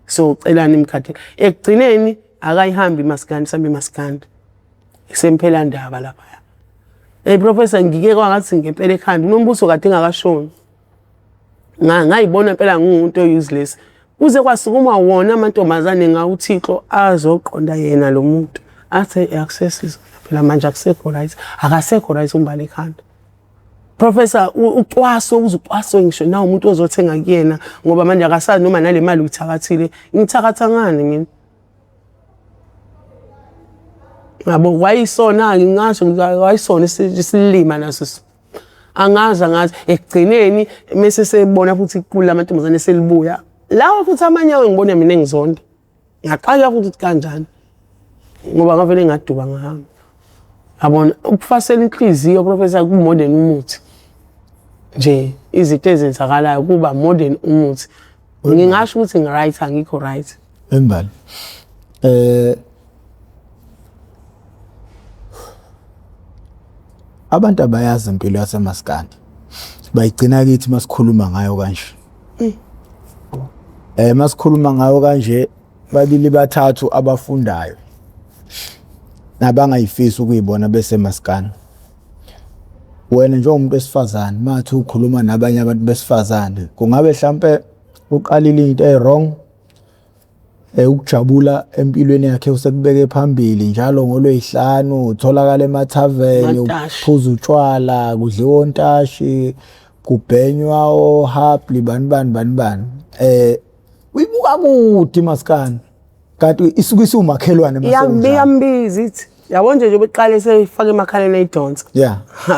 so ucelani imgadele. Ekugcineni akayihambi imaskandi, sambe imaskandi isemphela ndaba lapha. Hey professor, ngike kwangathi ngempela ekhanda uNombuso kade engakashoni. Ngayibona impela ngingumuntu o-useless. Kuze kwasukuma wona amantombazane ngawo uThixo azoqonda yena lo muntu. Athe akusesizona phela manje akusekho right. Akasekho right uMbali ekhanda. Professor ucwaswe uze ucwaswe ngisho nawo umuntu ozothenga kuyena ngoba manje akasazi noma nale mali uyithakathile. Ngithakatha ngani mina? Yabo wayisona ngingasho wayisona isilima naso. Angazi angazi ekugcineni mese sebona futhi iqulu lamantombazane selibuya. Lawa futhi amanye awe ngibona mina engizonda. Ngaqala futhi ukuthi kanjani ngoba ngavele ngaduba ngahamba. Yabona ukufasela inhliziyo professor ku more than umuthi. Nje izinto ezenzakalayo kuba more than umuthi. Ngingasho ukuthi ngi-right angikho right. Embali. Abantu abayazi impilo yasemaskandi. Bayigcina kithi masikhuluma ngayo kanje. Masikhuluma ngayo kanje babili bathathu abafundayo nabangayifisi ukuyibona besemaskandi. Wena njengomuntu wesifazane mathi ukhuluma nabanye abantu besifazane kungabe mhlampe uqalile into e-wrong ukujabula empilweni yakhe usekubeke phambili njalo ngolwey'hlanu utholakala emathaveni uphuza utshwala kudliwa ontashi kubhenywa ohabli bani bani bani bani uyibuka kude maskandi kanti isuke isiwumakhelwane mase kunjalo. Iyambiza ithi yabo nje njengoba iqale seyifaka emakhaleni eyidonsa.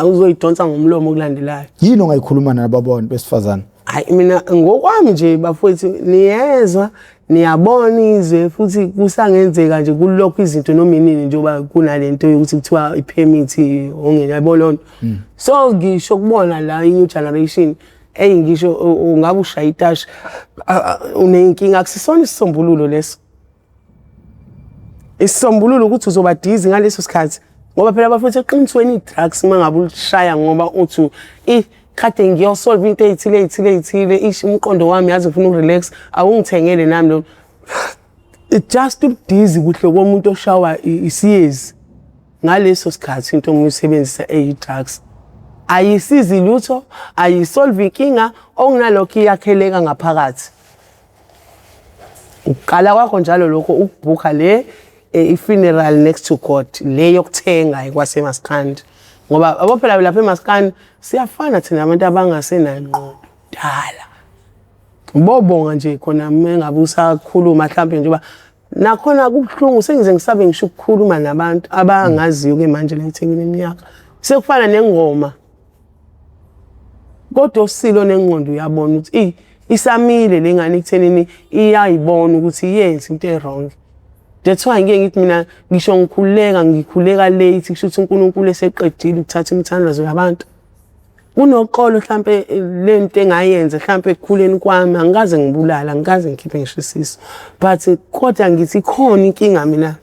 Uzoyidonsa ngomlomo okulandelayo. Yini ongayikhuluma nalabo bantu besifazane? Hayi mina ngokwami nje bafowethu niyezwa Niyabona izwe futhi kusangenzeka nje kulokhu izinto noma inini njengoba kunalento yokuthi kuthiwa i-permit ongena yabo lona. So ngisho kubona la i-new generation eyi ngisho ungabe ushaya itashi uneyinkinga akusisona isisombululo leso. Isisombululo ukuthi uzoba dizzy ngaleso sikhathi ngoba phela bafethu eqinisweni i-drugs uma ngabe ulishaya ngoba uthi i kade ngiyosolve into ey'thile ey'thile ey'thile ish umqondo wami yazi ngifuna ukurelax awungithengele nami lo it just ubudizi kuhle komuntu oshawa isiyezi ngaleso sikhathi into omuyisebenzisa eyi-drugs ayisizi lutho ayisolve inkinga okunalokho iyakheleka ngaphakathi. Ukuqala kwakho njalo lokho ukubhukha le i-funeral next to God le yokuthenga kwasemaskandi ngoba abo phela lapha emaskandi siyafana thina abantu abangasenangqondo dala bobonga nje khona mengabe usakhuluma mhlawumbe njengoba nakhona kubuhlungu sengize ngisabe ngisho ukukhuluma nabantu abangaziyo ke manje la eThekwini iminyaka sekufana nengoma. Kodwa osilo nengqondo uyabona ukuthi eyi isamile le ngane ekuthenini iyayibona ukuthi iyenza into e-wrong. That's why ngike ngithi mina ngisho ngikhuleka ngikhuleka late kusho ukuthi uNkulunkulu eseqedile ukuthatha imithandazo yabantu. Kunoxolo hlampe le nto engayenza hlampe ekukhuleni kwami angikaze ngibulale angikaze ngikhiphe ngisho isisu but kodwa ngithi ikhona inkinga mina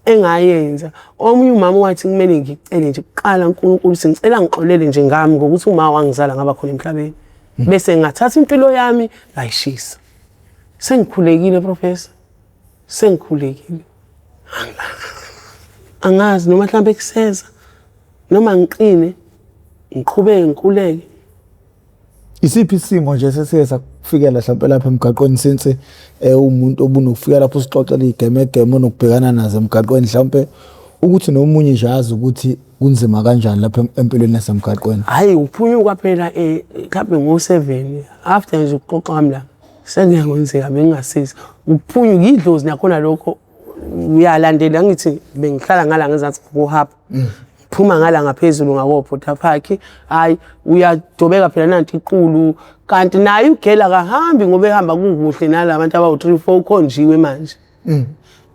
engayenza. Omunye umama wathi kumele ngicele nje kuqala uNkulunkulu ukuthi ngicela ngixolele nje ngami ngokuthi uma wangizala ngaba khona emhlabeni. Bese ngathatha impilo yami ngayishisa. Sengikhulekile professor. Sengikhulekile. Angazi noma mhlambe kuseza noma ngiqine ngiqhubeke ngikhuleke. Isiphi isimo nje sesike sakufikela mhlawumpe lapha emgaqweni since uwumuntu obunokufika lapho usixoxele iy'gemegeme onokubhekana nazo emgaqweni mhlawumpe ukuthi nomunye nje azi ukuthi kunzima kanjani lapha empilweni yasemgaqweni? Hhayi ukuphunyuka phela mhlawumbe ngo-7 after nje ukuxoxa kwami la sekuke kwenzeka bengingasizi. Ukuphunyuka idlozi nakhona lokho uyalandela angithi bengihlala ngala ngezansi kuhaba phuma ngala ngaphezulu ngakobhotha park hayi uyadobeka phela nanti iqulu kanti naye ugela akahambi ngoba ehamba kukuhle nalabantu abawu-3 4 ukhonjiwe manje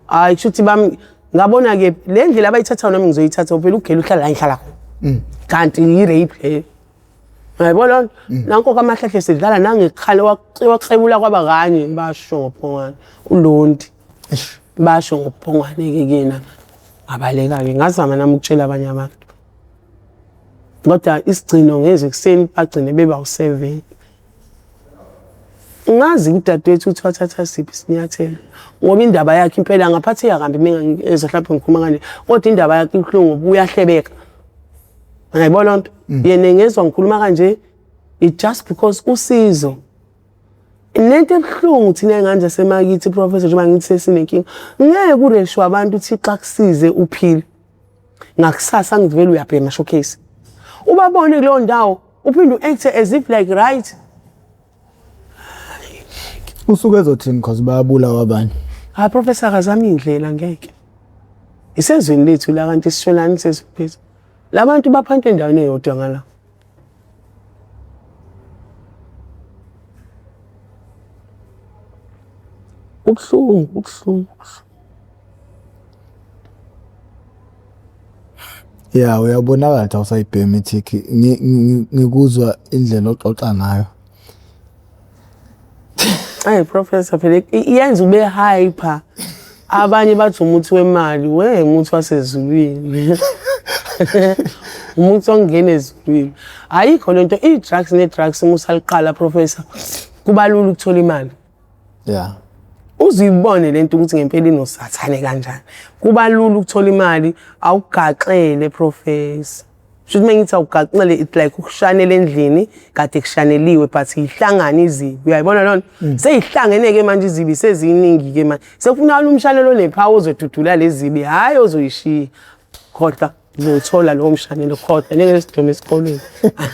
hayi kusho ukuthi bami ngabona-ke le ndlela abayithathayo nami ngizoyithatha phela ugela uhlala la ngihlala khona kanti yi-rape leyo Uyayibona loo nto? Nanko kamahlahle sidlala nangekhala waklebula kwaba kanye basho ngophongwane uLondi. Basho ngophongwane-ke kuyena ngabaleka-ke ngazama nami ukutshela abanye abantu. Kodwa isigcino ngeze ekuseni bagcine beba u-7. Ngazi udadewethu ukuthi wathatha siphi isinyathelo ngoba indaba yakhe impela ngaphatheka kambi mengezwa mhlawumbe ngikhuluma kanje kodwa indaba yakhe ibuhlungu ngoba uyahlebeka. Uyayibona loo nto? Yena engezwa ngikhuluma kanje it just because usizo. Nento ebuhlungu thina ey'ngane zasemakithi professor njengoba ngithi sesinenkinga ngeke kureshwe abantu uThixo akusize uphile. Ngakusasa ngivele uyabhema showcase. Ubabone kuleyo ndawo uphinde u-acte as if like right. Usuke ezothini cause bayabulawa abanye. Hayi professor akazama indlela ngeke. Isezweni lethu la kanti sisholani sezweni. Labantu baphanta endaweni eyodwa ngala. Kubuhlungu, kubuhlungu. Ya uyabonakala ukuthi awusayibhemi ithiki ngikuzwa indlela oxoxa ngayo. Ayi professor phela iyenza ube hyper. Abanye bathi umuthi wemali, we umuthi wasezulwini. Umuthi ongena ezulwini. Ayikho lento i-drugs ne-drugs uma usaliqala professor kuba lula ukuthola imali. Yeah. Uzuyibone lento ukuthi ngempela inosathane kanjani. Kuba lula ukuthola imali awugaxele professor. Shuthi uma ngithi awugaxele it's like ukushanela endlini kade kushaneliwe but ihlangana izibi. Uyayibona lona? Seyihlangene ke manje izibi seziningi ke manje. Sekufunakala umshanelo onephawu ozodudula lezi zibi, hhayi ozoyishiya. Khohlwa uzowuthola lowo mshanelo khohlwa njengesidomu esikolweni.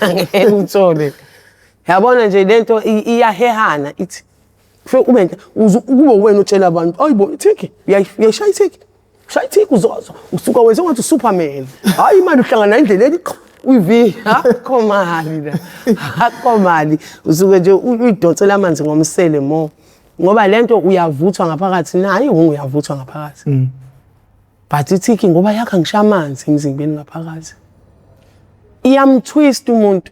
Angeke uthole. Yabona nje lento iyahehana ithi kufike ube kube uwena otshela abantu ayibo ithiki uyayishaya ithiki shaya ithiki uzozwa usuka wenze ngathi uSuperman hayi imali uhlangana endleleni uyivi akho mali la akho mali usuke nje uyidonsela amanzi ngomsele mo. Ngoba lento uyavuthwa ngaphakathi nayo iwungu uyavuthwa ngaphakathi. But ithiki ngoba yakha ngisho amanzi emzimbeni ngaphakathi. Iyamtwist umuntu.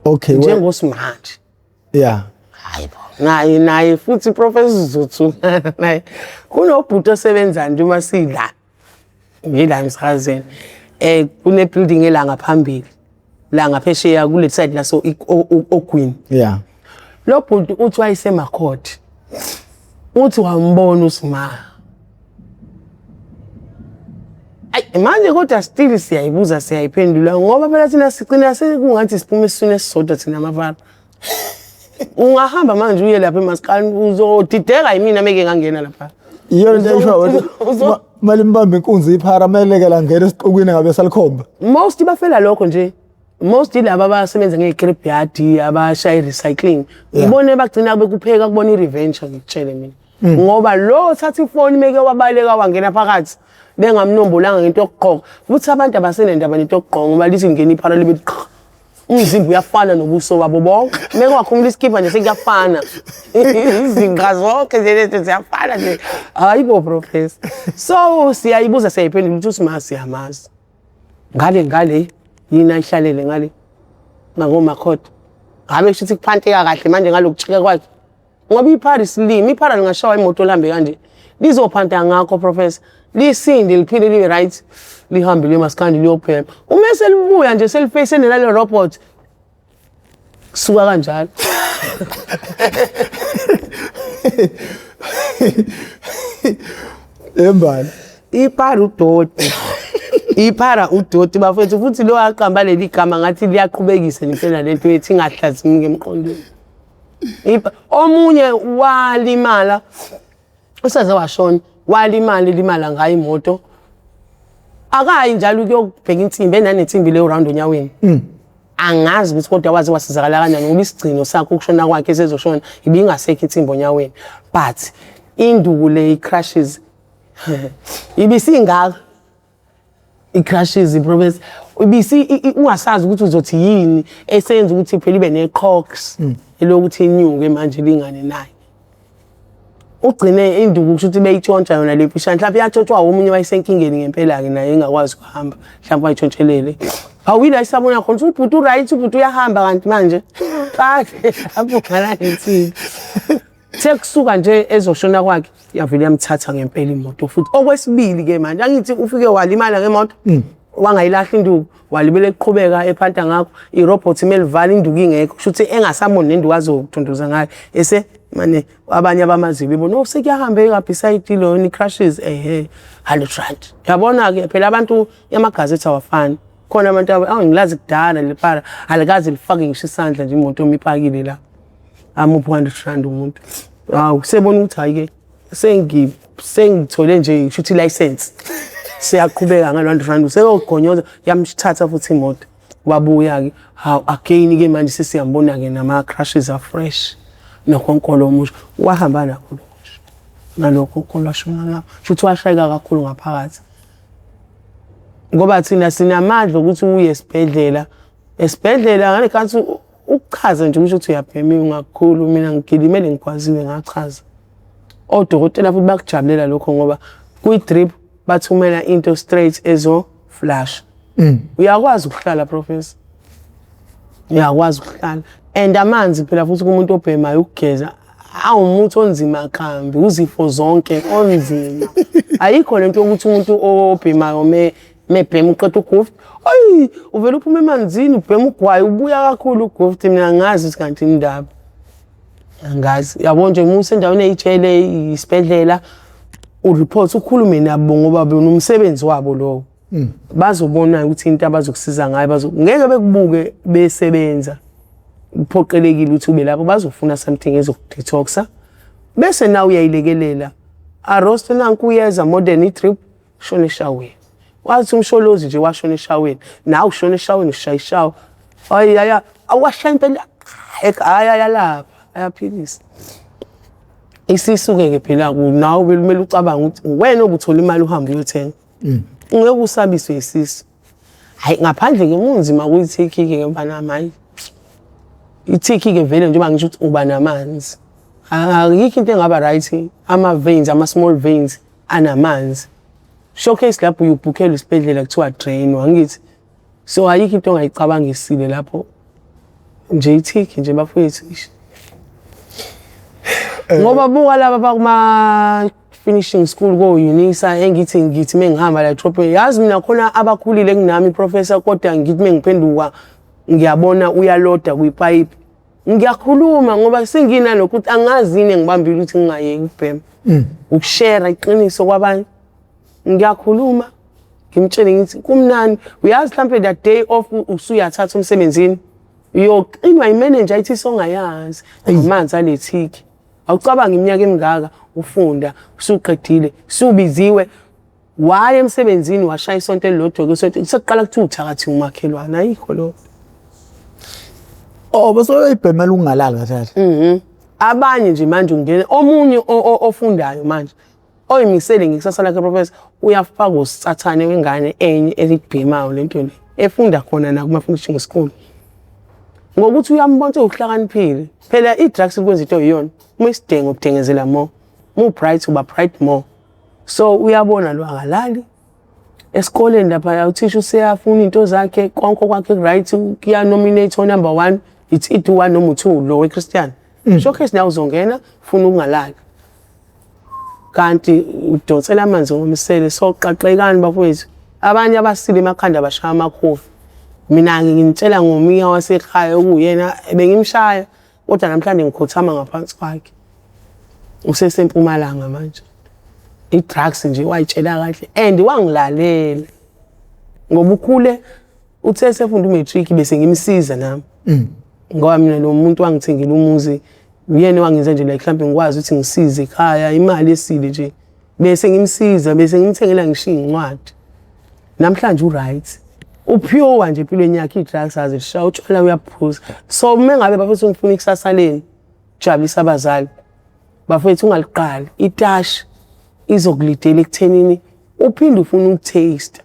Okay, njengosimanje. Yeah. Hayibo. Naye naye futhi Professor Zuthu naye kunobhuti osebenza nje uma sila ngila emsakazweni. Kune building ela ngaphambili. La ngaphesheya kule side laso ogwini. Yeah. Lo bhuti uthi wayesemakhodi. Uthi wambona uSima. Ayi manje kodwa still siyayibuza siyayiphendula ngoba phela thina sigcina sekungathi siphuma esiswini esisodwa thina amafana. Ungahamba manje uye lapha emasikani uzodideka yimina meke ngangena lapha. Iyona into ayisho ukuthi malimbamba inkunzi iphara melekela ngena esiqukwini ngabe salikhomba. Most bafela lokho nje. Most laba abasebenza nge-scrap yard abashaya i-recycling ubone bagcina bekupheka kubona i-revenge ngikutshele mina. Ngoba lo othatha ifoni meke wabaleka wangena phakathi bengamnombolanga ngento yokugqoka futhi abantu abasenendaba nento yokugqoka ngoba lithi ngena iphara libe qha umzimba uyafana nobuso babo bonke meke wakhumula isikibha nje sekuyafana izinqa zonke nje lezi ziyafana nje hayi bo professor. So siyayibuza siyayiphendula ukuthi uSima siyamazi ngale ngale yini ayihlalele ngale ngakomakhotha ngabe kusho ukuthi kuphanteka kahle manje ngalokuchika kwakhe ngoba iphara isilima iphara lingashawa imoto lihambe kanje lizophanta ngakho professor lisinde liphile libe right lihambe liye masikandi liyophema uma selibuya nje selifeyise nalelo robot kusuka kanjalo. Embali iphara udoti iphara udoti bafethu futhi lo aqamba leli gama ngathi liyaqhubekisa ngempela lento ethi ingahlazimuki emqondweni. Omunye walimala usaze washona walimala limala ngayo imoto akayi njalo ukuyobheka insimbi enanensimbi leyo round onyaweni. Angazi ukuthi kodwa waze wasizakala kanjani ngoba isigcino sakhe ukushona kwakhe sezoshona ibingasekho insimbi onyaweni but induku le crashes ibisingaka i-crashes professor ibisi ungasazi ukuthi uzothi yini esenza ukuthi phela ibe ne-cox elokuthi inyuke manje lingane naye ugcine induku kusho ukuthi beyitshontsha yona le mfishane mhlawumbe iyatshontshwa omunye wayesenkingeni ngempela-ke naye engakwazi ukuhamba mhlawumbe wayitshontshelele awile ayisabona khona ukuthi ubhuti uright ubhuti uyahamba kanti manje kade abungana nensimbi sekusuka nje ezoshona kwakhe yavele yamthatha ngempela imoto futhi okwesibili ke manje angithi ufike walimala ngemoto wangayilahla induku walibele eqhubeka ephanta ngakho irobot imele ivale induku ingekho kusho ukuthi engasaboni nenduku azothunduza ngayo ese mane abanye abamaziyo bebona oh sekuyahambeka beside lona i-crashes ehe 100 rand yabona ke phela abantu amagazethi awafani khona abantu awu ngilazi kudala lepara alikaze lifake ngisho isandla nje imoto omipakile la amuphi 100 rand umuntu hawu sebona ukuthi hayi ke sengithole nje ngisho ukuthi license siyaqhubeka ngalo 100 rand useyogonyoza yamthatha futhi imoto wabuya ke hawu again ke manje sesiyambona ke nama crashes are fresh nokhonkolo omusha wahamba nakho lokho nalokho khonkolo washona ngakho futhi washayeka kakhulu ngaphakathi ngoba thina sinamandla ukuthi uye esibhedlela esibhedlela ngalekhathi ukuchaza nje usho ukuthi uyabhema ungakhulu mina ngigilimele ngigwaziwe ngachaza odokotela futhi bakujabulela lokho ngoba kwi-drip bathumela into straight ezo flash uyakwazi ukuhlala professor uyakwazi ukuhlala and amanzi phela futhi kumuntu obhemayo ukugeza awumuthi onzima kambi uzifo zonke onzima ayikho lento yokuthi umuntu obhemayo mebhema uqeda ugufti ayi uvela uphuma emanzini ubhema ugwayi ubuya kakhulu ugufti mina ngazi ukuthi kanti indaba angazi yabo nje uma usendaweni eyitshele isibhedlela ureport ukhulume nabo ngoba bona umsebenzi wabo lowo bazobona ukuthi into abazokusiza ngayo bazo ngeke bekubuke besebenza kuphoqelekile ukuthi ube lapho bazofuna something ezokudetoxa bese nawe uyayilekelela arost nanku uyeza modern i-drip shona eshaweni wathi umsholozi nje washona eshaweni nawe ushona eshaweni ushaya ishawa hayi aya awashaya impela hayi ayalapha ayaphilisa isisuke ke phela nawe kumele ucabange ukuthi wena obuthola imali uhambe uyothenga ungeke usabiswe isisu hayi ngaphandle ke kunzima kuyithiki ke mfana hayi ithiki ke vele njengoba ngisho ukuthi uba namanzi. Ayikho into engaba right, ama-veins, ama-small veins anamanzi. Showcase lapho uyubhukhela isibhedlela kuthiwa drain, angithi? So ayikho into ongayicabanga isile lapho nje, ithiki nje bafowethu, ish. Ngoba buka laba bakuma finishing school ko-Unisa, engithi ngithi mengihamba la edrobheni, yazi mina khona abakhulile kunami, professor, kodwa ngithi mengiphenduka ngiyabona uyaloda kwipayipi. Ngiyakhuluma ngoba senginalokhu ukuthi angazi yini engibambile ukuthi ngingayeki ukubhema, ukushera iqiniso kwabanye. Ngiyakhuluma ngimtshele ngithi kumnandi, uyazi, mhlampe that day off usuyathatha umsebenzini, uyoxinwa imeneja ithi songayazi amanzi alethiki. Awucabanga iminyaka emingaka ufunda, usuqedile, subiziwe, waya emsebenzini, washaya isonto elilodwa kusonto, sekuqala kuthiwa uthakathi umakhelwane. Ayikho lo. Oh, bese uyibhemela ukungalali kahle kahle. Abanye nje manje ungena omunye ofundayo manje oyimisele ngekusasa lakhe, professor, uyafaka usathane wengane enye elikubhemayo lento le, efunda khona na kuma-finishing school, ngokuthi uyambona ukuthi uhlakaniphile. Phela i-drugs ikwenza into eyiyona, uma isidenge ukudengezela more, uma u-bright uba bright more. So uyabona lo akalali esikoleni lapha, uthisha useyafuna into zakhe, konke kwakhe right, kuya-nominate o-number one, it's either one noma u-two lo we-Christian. Showcase nawe uzongena ufuna ukungalali kanti udonsela amanzi ngomsele. So qaqekani bafowethu, abanye abasile emakhanda bashaya amakhofi. Mina-ke nginitshela ngomiya wasekhaya okuyena bengimshaya, kodwa namhlanje ngikhothama ngaphansi kwakhe, usesempumalanga manje. I-drugs nje wayitshela kahle and wangilalela ngoba ukhule uthe sefunda u-matric bese ngimsiza nami, ngoba mina lo muntu wangithengela umuzi, uyena owangenza nje like mhlawumbe ngikwazi ukuthi ngisize ekhaya imali esile nje, bese ngimsiza, bese ngimthengela ngisho iy'ncwadi. Namhlanje u-right, upure nje empilweni yakhe, iy'drugs azishaya, utshwala uyaphuza. So uma ngabe bafethu ngifuna ikusasa lenu, jabulisa abazali bafethu, ungaliqali itashi, izokulidela ekuthenini uphinde ufune uku-taste.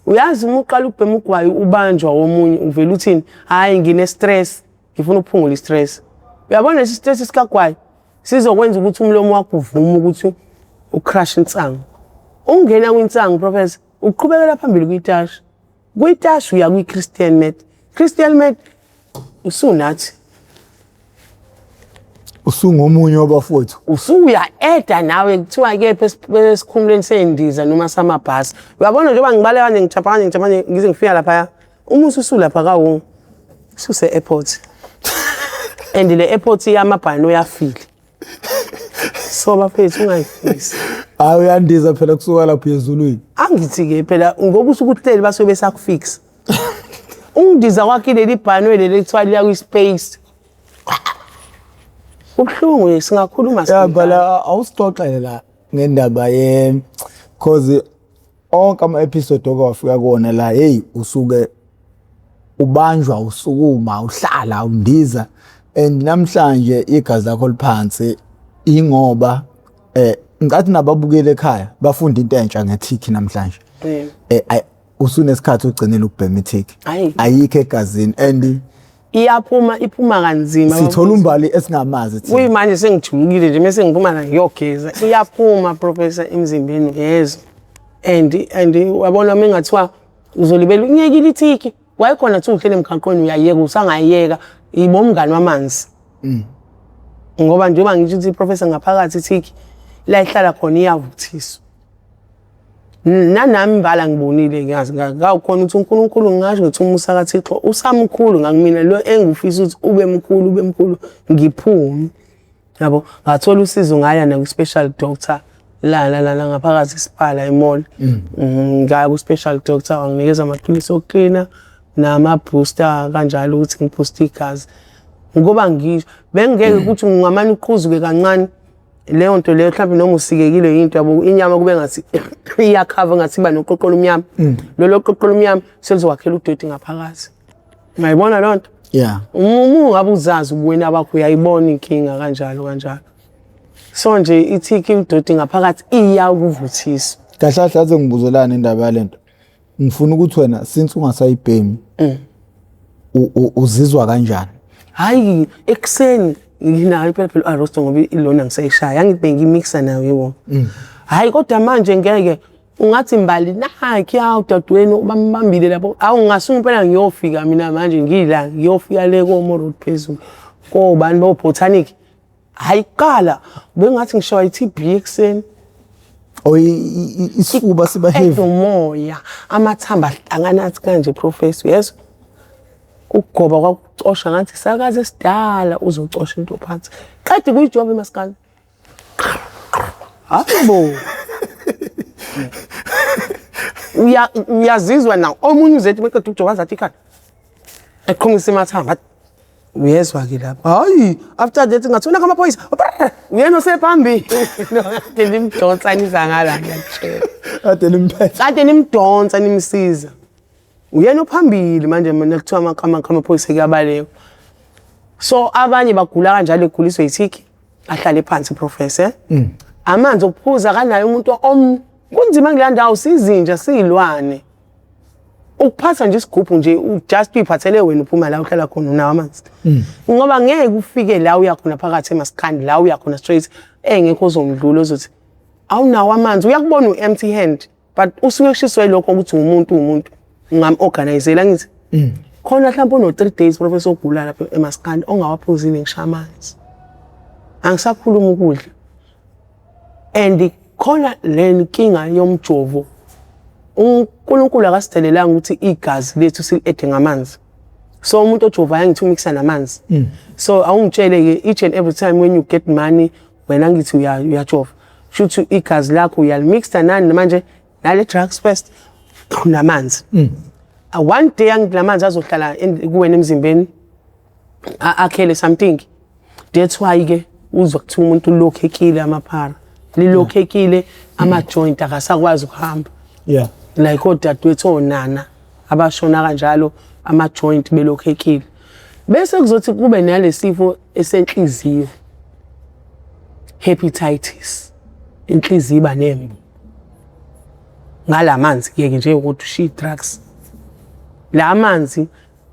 Uyazi uma uqala ukubhema ugwayi ubanjwa womunye, uvela uthini? Hhayi, ngine-stress, ngifuna ukuphungula i-stress. Uyabona lesi stress sikagwayi sizokwenza ukuthi umlomo wakho uvume ukuthi u-crush insangu. Ungena kwinsangu, professor, uqhubekela phambili kwitashi, kwitashi uya kwi-crystal meth, crystal meth usunathi. Usungomunye wabafowethu. Usuya-eda nawe, kuthiwa kephi esikhumulweni sey'ndiza noma samabhasi. Uyabona njengoba ngibaleka kanje, ngijabha kanje, ngijabha kanje, ngize ngifika laphaya, uma ususulapha kawu suse-airport, and le airport yamabhanoyi uyafile. So bafethu, ungayifisi. Hayi, uyandiza phela kusuka lapho ezulwini. Angithi-ke phela ngoba usuke uhleli basuke besakufikisa ungidiza kwakhe leli bhanoyi leli kuthiwa liya kwi-space. Kubuhlungu, singakhuluma. Ya, bala awusixoxele la ngendaba ye, cause onke ama-episode okwafika kuwona la, hey, usuke ubanjwa, usukuma, uhlala, undiza, and namhlanje igazi lakho liphansi ingoba ngicathi nababukeli ekhaya bafunda into entsha ngethiki namhlanje. Usunesikhathi ugcinile ukubhema ithiki? Hhayi. Ayikho egazini and Iyaphuma, iphuma kanzima. Sithola umbali esingamazi thina. Kuyimanje sengijulukile nje, mese ngiphuma la ngiyogeza, iyaphuma, professor, emzimbeni ngezwe. And wabona uma engathiwa uzolibela unyekile ithiki, wayekhona thiwa uhlele emgaqweni uyayeka, usangayeka, yibo umngani wamanzi, ngoba njengoba ngisho ukuthi, professor, ngaphakathi ithiki la ihlala khona iyavuthiswa. Nanami mbala ngibonile, ngiyazi ngawukhona ukuthi uNkulunkulu, ngingasho ngithi umusa kaThixo usamkhulu ngakumina lo engifisa ukuthi ube mkhulu, ube mkhulu, ngiphume yabo. Ngathola usizo, ngaya nakwi-special doctor la la la la ngaphakathi isipala e-mall. Ngaya ku-special doctor, wanginikeza amaphilisi okuklina nama-booster kanjalo ukuthi ngibooste igazi, ngoba ngisho bengeke ukuthi ngingamane uqhuzuke kancane leyo nto leyo, mhlawumbe noma usikekile into yabo, inyama kube ngathi iyakhava, ngathi iba noqoqolo omnyama. Lolo qoqolo omnyama selizowakhela udoti ngaphakathi, ungayibona loo nto. Uma ungabe uzazi ubuwena bakho, uyayibona inkinga kanjalo kanjalo. So nje ithiki udoti ngaphakathi iyakuvuthisa. Kahle kahle aze ngibuzelane indaba yalento, ngifuna ukuthi wena since ungasayibhemi uzizwa kanjani? Hayi, ekuseni Nginayo impela phela u-arosto ngoba ilona ngisayishaya angithi bengimixa nayo yebo. Hhayi kodwa manje ngeke ungathi mbali nakhi ya udadewenu bambambile lapho. Awu ngingasuka impela ngiyofika mina manje ngila ngiyofika le komo road phezulu kobani bo-botanic. Hhayi kuqala bengathi ngishawa i-TB ekuseni. Oh isifuba siba heavy. Umoya amathamba ahlangana athi kanje professor uyezwa? Ukugoba kwakucosha ngathi sakaze esidala uzocosha into phansi. Qede kuyijova imaskandi. Hayibo. Uya uyazizwa na omunye uzethi meqeda ukujova zathi ikhanda. Eqhumisa imathamba. Uyezwa ke lapho. Hayi after that ngathona kamaphoyisa. Uyena osephambili. Kade nimdonsa niza ngala ngiyakutshela. Kade nimphethe. Kade nimdonsa nimsiza. Uyena ophambili manje mina kuthiwa amaphoyisa kuyabalekwa. So abanye bagula kanjalo eguliswe yithiki ahlale phansi professor. Amanzi okuphuza kanayo umuntu om kunzima kuleya ndawo sizinja siyilwane. Ukuphatha nje isigubhu nje just uyiphathele wena uphuma la uhlala khona unawo amanzi. Ngoba ngeke ufike la uya khona phakathi emaskandi la uya khona straight engekho ozomdlula ozothi awunawo amanzi uyakubona u-empty hand. But usuke kushiswe lokho ukuthi umuntu umuntu ungam-organizela ngithi khona mhlawumbe uno-3 days professor ogula lapha emaskandi ongawaphuzile ngisho amanzi. Angisakhuluma ukudla. And khona le nkinga yomjovo uNkulunkulu akasidelelanga ukuthi igazi lethu sili-ede ngamanzi. So umuntu ojovayo angithi umixa namanzi. So awungitshele-ke each and every time when you get money wena ngithi uyajova. Shuthi igazi lakho uyalimixa nani manje nale drugs first namanzi. One day angithi lamanzi azohlala kuwena emzimbeni akhele something. That's why ke uzwa kuthiwa umuntu ulokhekile amaphara. Lilokhekile ama joint akasakwazi ukuhamba. Yeah. Like odadewethu onana abashona kanjalo ama joint belokhekile. Bese kuzothi kube nalesifo esenhliziyo. Hepatitis. Inhliziyo iba nembo. Ngalamanzi ke nje ukuthi ushiye drugs. La manzi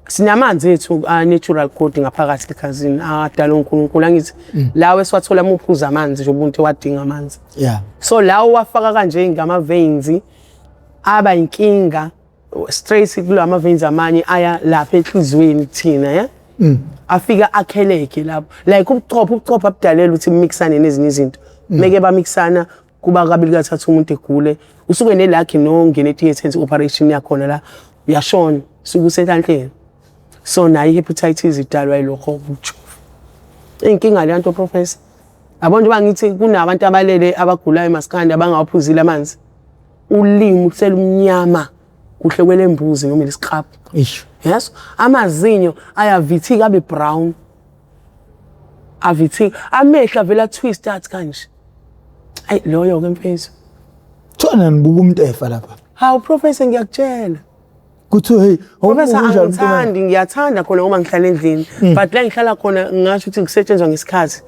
sinamanzi ethu a natural code ngaphakathi ekhazini adala uNkulunkulu angithi lawo esiwathola uma uphuza amanzi nje umuntu ewadinga amanzi. Yeah. So lawo wafaka kanje ngama veins aba inkinga straight kula ama veins amanye aya lapha enhliziyweni thina yeah. Afika akheleke lapho like ubuchopho abudalela ukuthi mixane nezinye izinto. Meke bamixana kuba kabili kathathu umuntu egule usuke nelakhi nongena etheatre operation yakhona la uyashona suke usenhlanhleni. So nayo i-hepatitis idalwa yilokho ukujova. Inkinga le nto professor. Yabo njengoba ngithi kunabantu abalele abagulayo emaskandi abangawaphuzile amanzi. Ulimi selumnyama kuhle kwelembuzi noma lesiqaphu. Isho. Yes, amazinyo ayavithika abe brown. Avithika, amehlo avela twist athi kanje. Ayi loyo ke mfethu. Thona nibuka umuntu efa lapha. Hawu professor ngiyakutshela. Kuthiwe hey, Professor angithandi ngiyathanda khona uma ngihlala endlini but la ngihlala khona ngingasho ukuthi kusetshenzwa ngesikhathi.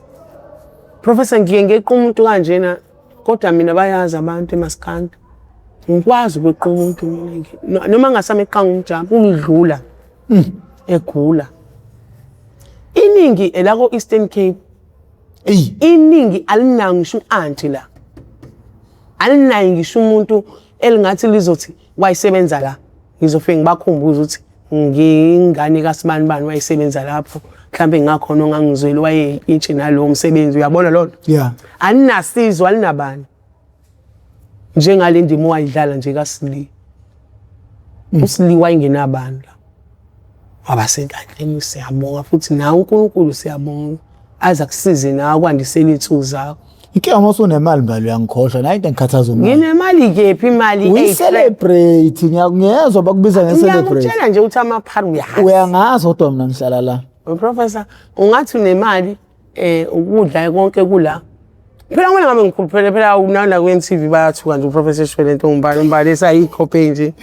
Professor ngiye ngeqa umuntu kanjena kodwa mina bayazi abantu emaskandi. Ngikwazi ukweqa umuntu mina noma ngasameqanga umjambo ungidlula egula. Iningi elako Eastern Cape. Ey, iningi alinayo ngisho u-anti la. Alinayo ngisho umuntu elingathi lizothi wayisebenza la. Ngizofike ngibakhumbuze ukuthi ngingane kaSibani bani wayisebenza lapho. Mhlambe ngakhona ongangizweli wayeyintshe nalowo msebenzi uyabona lona. Yeah. Alinasizo alinabani. Njengale ndima owayidlala nje kaSili. uSili wayengenabani la. Wabasenhlanhleni siyabonga futhi nawe uNkulunkulu siyabonga. Aze akusize nawe kwandisela iy'nsuku zakho. Inkinga uma usunemali mbali uyangikhohlwa nayo into engikhathaza umali. Nginemali kephi imali? Uyi-celebrate ngiyezwa bakubiza nge-celebrate. Ngiyakutshela nje ukuthi amaphara uyazi. Uyangazi kodwa mina ngihlala la. Professor, ungathi unemali ukudla konke kula. Phela ngona ngabe ngikhuluphele phela unana ku NTV bayathuka nje uProfessor Shwele nto umbali umbali esayikhophe nje.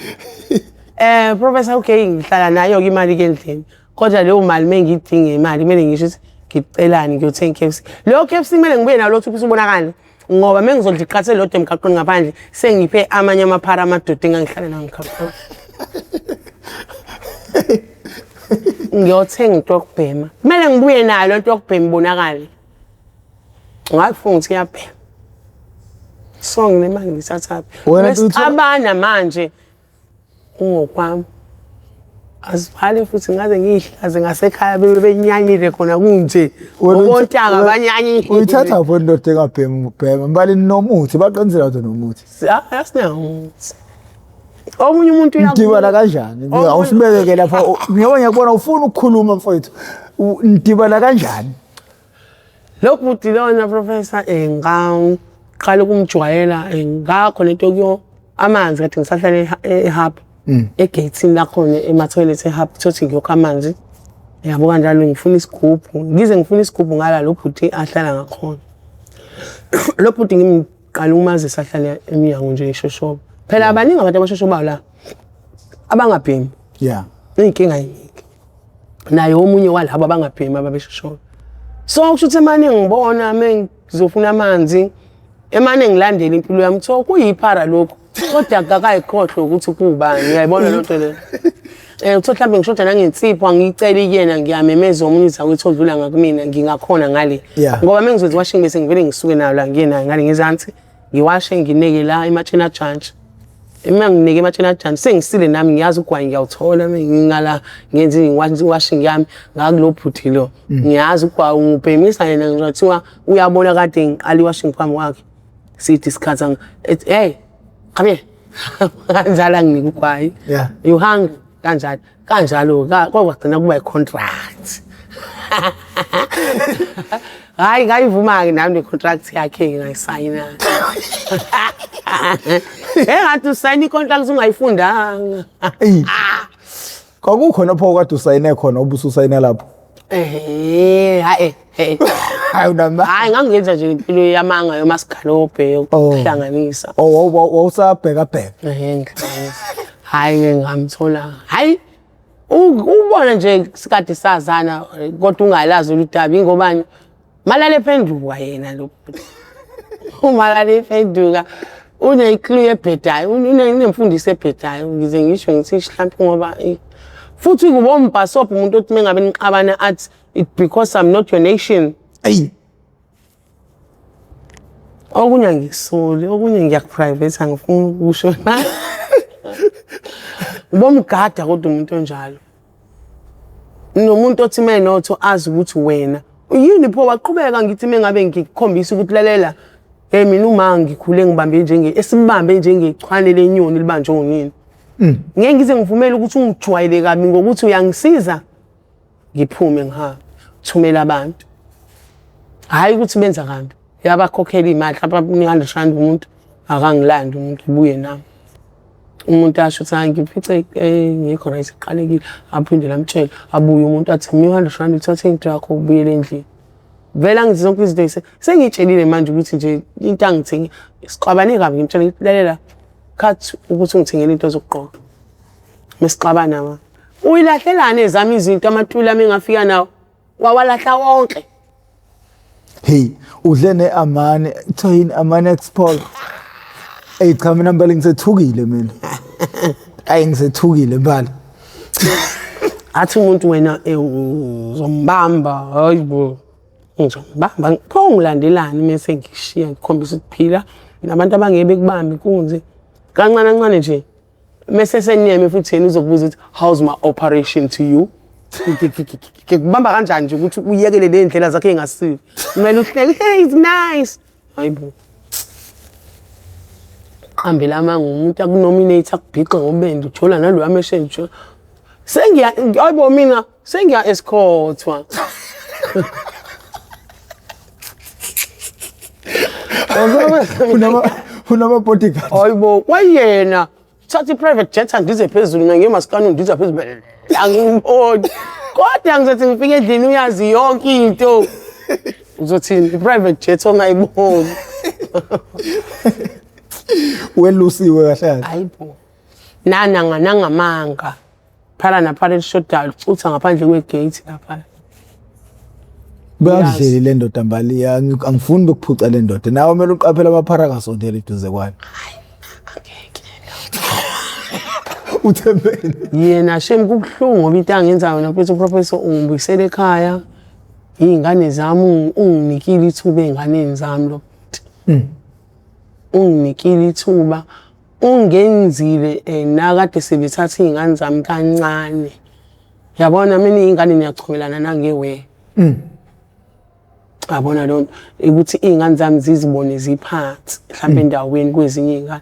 Professor okay ngihlala nayo ke imali ke endlini. Kodwa leyo mali mengidinga imali kumele ngisho ukuthi ngicelani ngiyothenga KFC. Leyo KFC kumele ngibuye nayo lothu usubonakala ngoba mengizodla iqathe lodwa emgaqweni ngaphandle sengiphe amanye amaphara amadoda engangihlala nawo ngikhaphana. Ngiyothenga into yokubhema. Kumele ngibuye nayo lento yokubhema ibonakale. Ngafunga ukuthi kuyabhema. So nginemali ngiyithathaphi? Wena nto uyithola- Abana manje kungokwami. Azivali futhi ngaze ngiyihlaze ngasekhaya bebe benyanyile khona kunje. Wena uyitha- Obontanga wena- banyanyile. Uyithatha pho indoda engabhemi ubhema. Mbali nomuthi baqinisile ukuthi nomuthi. Asinawo umuthi. Omunye umuntu uyaku- Nidibana kanjani? Omunye- Awusibekeke lapha. Ngiyoba ngiyakubona ufuna ukukhuluma mfowethu. Nidibana kanjani? Lo bhuti lona professor ngaqala ukumjwayela ngakho lento kuyo amanzi kade ngisahlala eHub egeyithini lakhona ema-toilet eHub thothi ngiyokha amanzi yabo kanjalo ngifuna isigubhu ngize ngifuna isigubhu ngala lo bhuti ahlala ngakhona. Lo bhuti ngimqala ukumazi esahlala emnyango nje eshoshoba. Phela baningi abantu abashoshobayo la abangabhemi. Iy'nkinga yiningi. Naye omunye walabo abangabhemi ababeshoshoba. So kusho ukuthi emane ngibona mengizofuna amanzi emane ngilandela impilo yami kuthiwa kuyiphara lokhu kodwa akakayikhohlwa ukuthi kuwubani uyayibona loo nto leyo. Kuthiwa mhlawumbe ngishoda nangensipho angiyiceli kuyena ngiyamemeza omunye uzakwethu odlula ngakumina ngingakhona ngale. Ngoba uma ngizwenza iwashing bese ngivele ngisuke nayo la ngiye nayo ngale ngezansi ngiwashe ngineke la ematsheni ajantshi. Uma ngineke ematsheni ajantshi sengisile nami ngiyazi ugwayi ngiyawuthola uma ngingala ngenze iwashing yami ngakulo bhuti lo. Ngiyazi ugwayi ngibhemisa yena ngisho kuthiwa uyabona kade ngiqala iwashing phambi kwakhe. Sithi isikhathi ethi hey come here. Kanjalo anginike ugwayi. You hungry kanjalo. Kanjalo kwagcina kuba i-contract. Hayi ngayivuma-ke nami ne-contract yakhe-ke ngayisayina. Engathi usayina i-contract ungayifundanga. Eyi. Kwakukhona pho kade usayine khona ubususayina lapho? Hayi eh. Hayi unama. Hayi ngangenza nje impilo yamanga yomasigalobe yokuhlanganisa. Oh wawusabheka bheka. Ngihlanganisa. Hayi ngamthola. Hayi ubona nje sikade sazana kodwa ungalazi oludaba ingobani malale ephenduka yena lo. Umalale ephenduka une-clue ebhedayo, unemfundiso ebhedayo ngize ngisho ngithi mhlawumbe ngoba futhi kubombhasobha umuntu othi mengabe nixabana athi it because I'm not your nation. Eyi. Okunye angikusoli, okunye ngiyakuprivate angifuni ukusho. Ubomgada kodwa umuntu onjalo. Nomuntu othi menotho azi ukuthi wena yini pho waqhubeka ngithi mengabe ngikukhombisa ukuthi lalela hey mina uma ngikhule ngibambe njenge esibambe njengechwane lenyoni libanjwe unini. Ngeke ngize ngivumele ukuthi ungijwayele kabi ngokuthi uyangisiza ngiphume ngihambe thumela abantu. Hayi ukuthi benza kabi yabakhokhela imali mhlawumbe 100 rand umuntu akangilandi umuntu ubuye nami. Umuntu asho ukuthi hayi ngiphice ngekho right iqalekile aphinde lamtshela abuye umuntu athi mina 100 rand uthathe into yakho ubuyele endlini. Vele angithi zonke izinto sengiyitshelile manje ukuthi nje into angithengi sixabane kabi ngimtshela ngithi lalela cut ukuthi ungithengele into zokugqoka. Mesixabana ma. Uyilahlelani ezami izinto amatuli ami engafika nawo wawalahla wonke. Hey, udle ne-Amani, kuthiwa yini Amani Export. Eyi cha mina mbali ngisethukile mina. Ayi ngisethukile mbali. Athi umuntu wena uzombamba, hayi bo. Ngizombamba, pho ngilandelani mese ngishiya ngikhombisa ukuphila nabantu abangeke bekubambe inkunzi. Kancane kancane nje mese seniyeme futhi yena uzokubuza ukuthi how's my operation to you? Ngikubamba kanjani nje ukuthi uyekele le ndlela zakhe engasile. Kumele uhleke, hey it's nice. Hayibo. Qambela amanga umuntu akunominate akubhixe ngobende ujola naloya ameshe nje. Sengiya hayibo mina sengiya escortwa. Unama bodyguard. Hayibo kwayena thatha i-private jet andize phezulu mina ngiyemasikani ndiza phezulu angiboni. Kodwa ngizothi ngifike endlini uyazi yonke into. Uzothini i-private jet ongayiboni. Welusiwe kahle kahle. Hayibo. Nana nangamanga. Phala naphana elishodayo licutha ngaphandle kwegate lapha. Bayakudleli le ndoda mbali angifuni ukuphuca le ndoda. Nawe kumele uqaphele amaphara angasondeli eduze kwayo. Angeke. Uthembeni. Yena shame kubuhlungu ngoba into angenza yona mfethu uProfessor ungibuyisele ekhaya. Iy'ngane zami unginikile ithuba ey'nganeni zami lo bhuti. Unginikile ithuba ungenzile nakade sebethatha iy'ngane zami kancane. Yabona mina iy'ngane niyachomelana nangewe. Yabona leyo nto ukuthi iy'ngane zami zizibone ziphansi mhlawumbe endaweni kwezinye iy'ngane.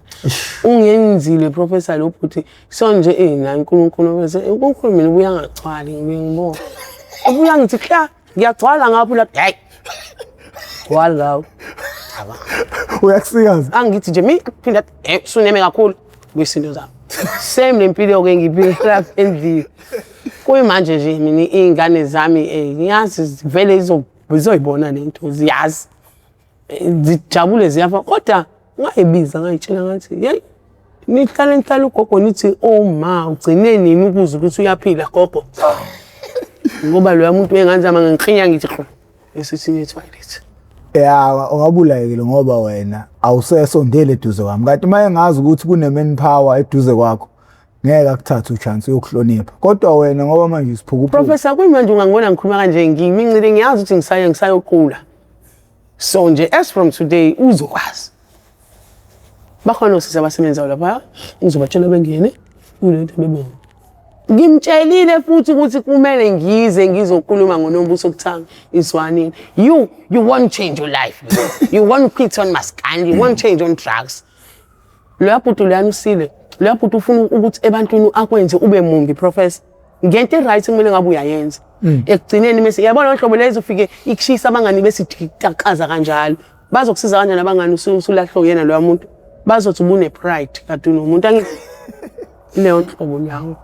Ungenzile Professor lo bhuti so nje na uNkulunkulu bese uNkulunkulu mina ubuye angagcwali ngibuye ngibone. Ubuye angithi kla ngiyagcwala ngapho lapha hayi. Gcwala lawo. Uyakusikaza. Angithi nje mi phinda suneme kakhulu kwisinto zami. Same lempilo ke ngiphila lapha endlini. Kuyimanje nje mina iy'ngane zami ngiyazi vele zizoyibona lento ziyazi. Zijabule ziyafa kodwa ngayibiza ngayitshela ngathi yeyi nihlale nihlale ugogo nithi oma ugcine nini ukuze ukuthi uyaphila gogo. Ngoba loya muntu wengane zami angiklinya ngithi qhu esithini etoilet. Ya ungabulayekile ngoba wena awusesondele eduze kwami. Kanti uma engazi ukuthi kune manpower eduze kwakho ngeke akuthathe uchance uyokuhlonipha. Kodwa wena ngoba manje usiphukuphuku. Professor kuyimanje ungangibona ngikhuluma kanje ngimincile ngiyazi ukuthi ngisaye ngisayoqula. So nje as from today uzokwazi. Bakhona osisi abasebenzayo lapha ngizobatshela bengene kule nto bebona. Ngimtshelile futhi ukuthi kumele ngize ngizokhuluma ngoNombuso Kuthanga izwanini. You won't change your life. You won't quit on maskandi, you won't change on drugs. Loya bhuti loyana usile. Loya bhuti ufuna ukuthi ebantwini akwenze ube mumbi professor. Ngento e-right kumele ngabe uyayenza. Ekugcineni mase yabona nhlobo lezo ufike ikushisa abangani bese itakaza kanjalo. Bazokusiza kanjani abangani usulahlwe uyena loya muntu? Bazothi ubune pride kade unomuntu angithi leyo nhlobo leyo.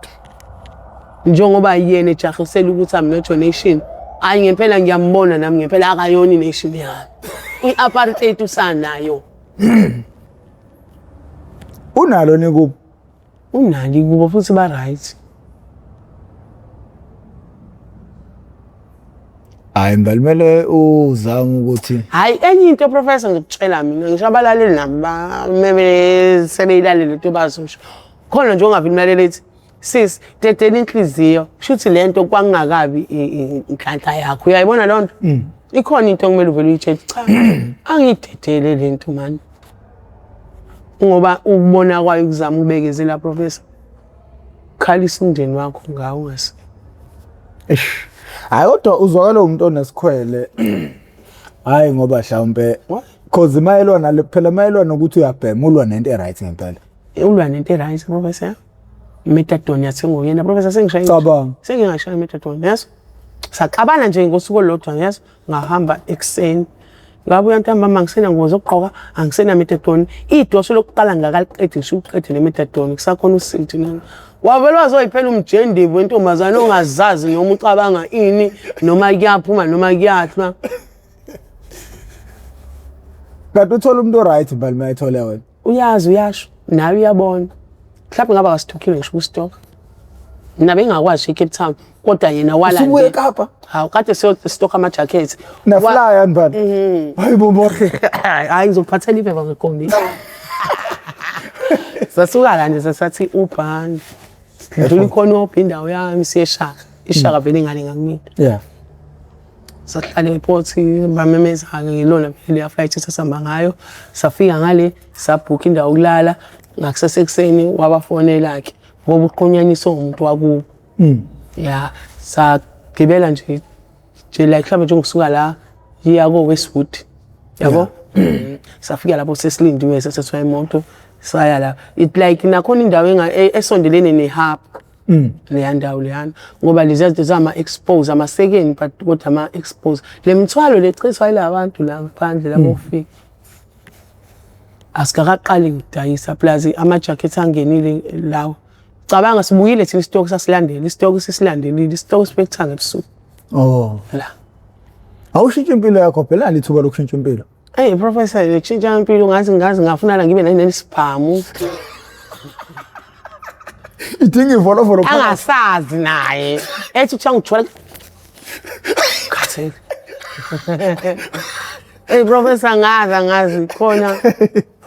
Njengoba yena ejahisela ukuthi I'm not your nation. Hayi ngempela ngiyambona nami ngempela akayona ination yami. I-apartheid usanayo. Unalo nikubo? Unalo kubo futhi ba right. Hayi mbali kumele uzame ukuthi Hayi enye into professor ngikutshela mina ngisho abalaleli nabo bameme sebeyilalele into bazosho. Khona nje ongaveli umlaleli ethi sis dedela inhliziyo kushuthi lento kwangakabi inhlanhla yakho uyayibona leyo nto? Ikhona into okumele uvele uyitshele cha angidedele lento mani. Ngoba ukubona kwayo ukuzama ukubekezela professor. Khalisa umndeni wakho ngawo ungase. Eish. Hayi kodwa uzwakala umuntu onesikhwele. Hayi ngoba mhlawumbe cause mayelwa nale phela mayelwa nokuthi uyabhema ulwa nento e-right ngempela. Ulwa nento e-right professor. Methadone yathengwa uyena professor sengishaye. Cabanga. Sengingashaya methadone yes. Saxabana nje ngosuku olulodwa yes. Ngahamba ekuseni. Ngabuya ntambama angisena ngubo zokugqoka, angisena methadone. Idoso lokuqala ngakaliqedi ngisho uqede ne methadone kusakhona usithi nana. Wavele wazoyiphela umjendevu wentombazane ongazazi noma ucabanga ini noma kuyaphuma noma kuyahlwa. Kanti uthola umuntu o-right mbali mayethole wena. Uyazi uyasho nawe uyabona. Mhlawumbe ngaba kasithokhile ngisho ustock. Mina bengingakwazi eCape Town kodwa yena Usubuye walande. eKapa? Hawu kade siyo stock ama jackets. Na flyer mbali. Hayi bo bohle. Hayi ngizokuphathela iphepha ngekombi. Sasuka la nje sasathi Uber. Ndlula ikhonopha indawo yami siye eShaka. IShaka vele ingane ngakumina. Yeah. Sahlala e-airport bamemeza-ke ngilona phela leya flight esasihamba ngayo. Safika ngale sabhukha indawo yokulala ngakusasa ekuseni wabafonela-ke ngoba uqhunyaniswe umuntu wakubo. Ya sagibela nje nje like mhlawumbe njengokusuka la iya ko-Westwood yabo. Safika lapho sesilindiwe sathathwa imoto saya la. It like nakhona indawo esondelene ne-hub. Leya ndawo leyana ngoba leziya zinto zama-expose amasekeni but kodwa ama-expose le mithwalo lechithwa yila bantu la ngaphandle labo kufika. Asikakaqali ngidayisa plus ama-jackets angenile lawo. Cabanga sibuyile thina isitoko sasilandela isitoko sisilandelile isitoko sifike kuthanga ebusuku. Oh. La. Awushintshe impilo yakho phela lithuba lokushintsha impilo. Hey professor lekushintsha impilo ngazi ngazi ngafuna la ngibe nanesibhamu. Idinga ivolovolo phakathi. Angasazi naye. Ethi kuthiwa ngijwayele. Khathele. Hey professor ngazi angazi khona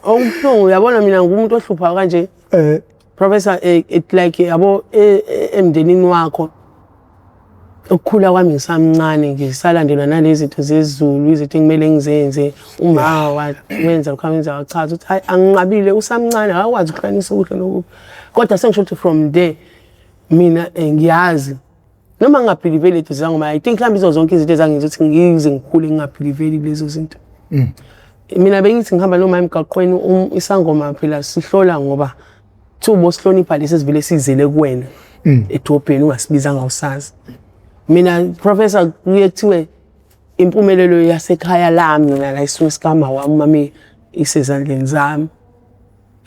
okubuhlungu uyabona mina ngumuntu ohlupha kanje. Professor, it like yabo emndenini wakho, ukukhula kwami ngisamncane ngisalandelwa nalezi zinto zesiZulu, izinto engimele ngizenze. Uma wenza lokho wenza, wachaza ukuthi hayi, anginqabile, usamncane, akakwazi ukuhlukanisa okuhle nokubi, kodwa sengisho ukuthi from there mina ngiyazi noma ngingabhiliveli lezo zangoma. I think mhlawumbe izo zonke izinto ezangenza ukuthi ngize ngikhule ngingabhiliveli lezo zinto. Mina bengithi ngihamba noma emgaqweni, isangoma phela sihlola ngoba kuthiwa ubosihlonipha lesi esivele sizele kuwena edrobheni, ungasibizanga, awusazi. Mina, professor, kuye kuthiwe impumelelo yasekhaya lami mina la isimo sikama wami mami isezandleni zami,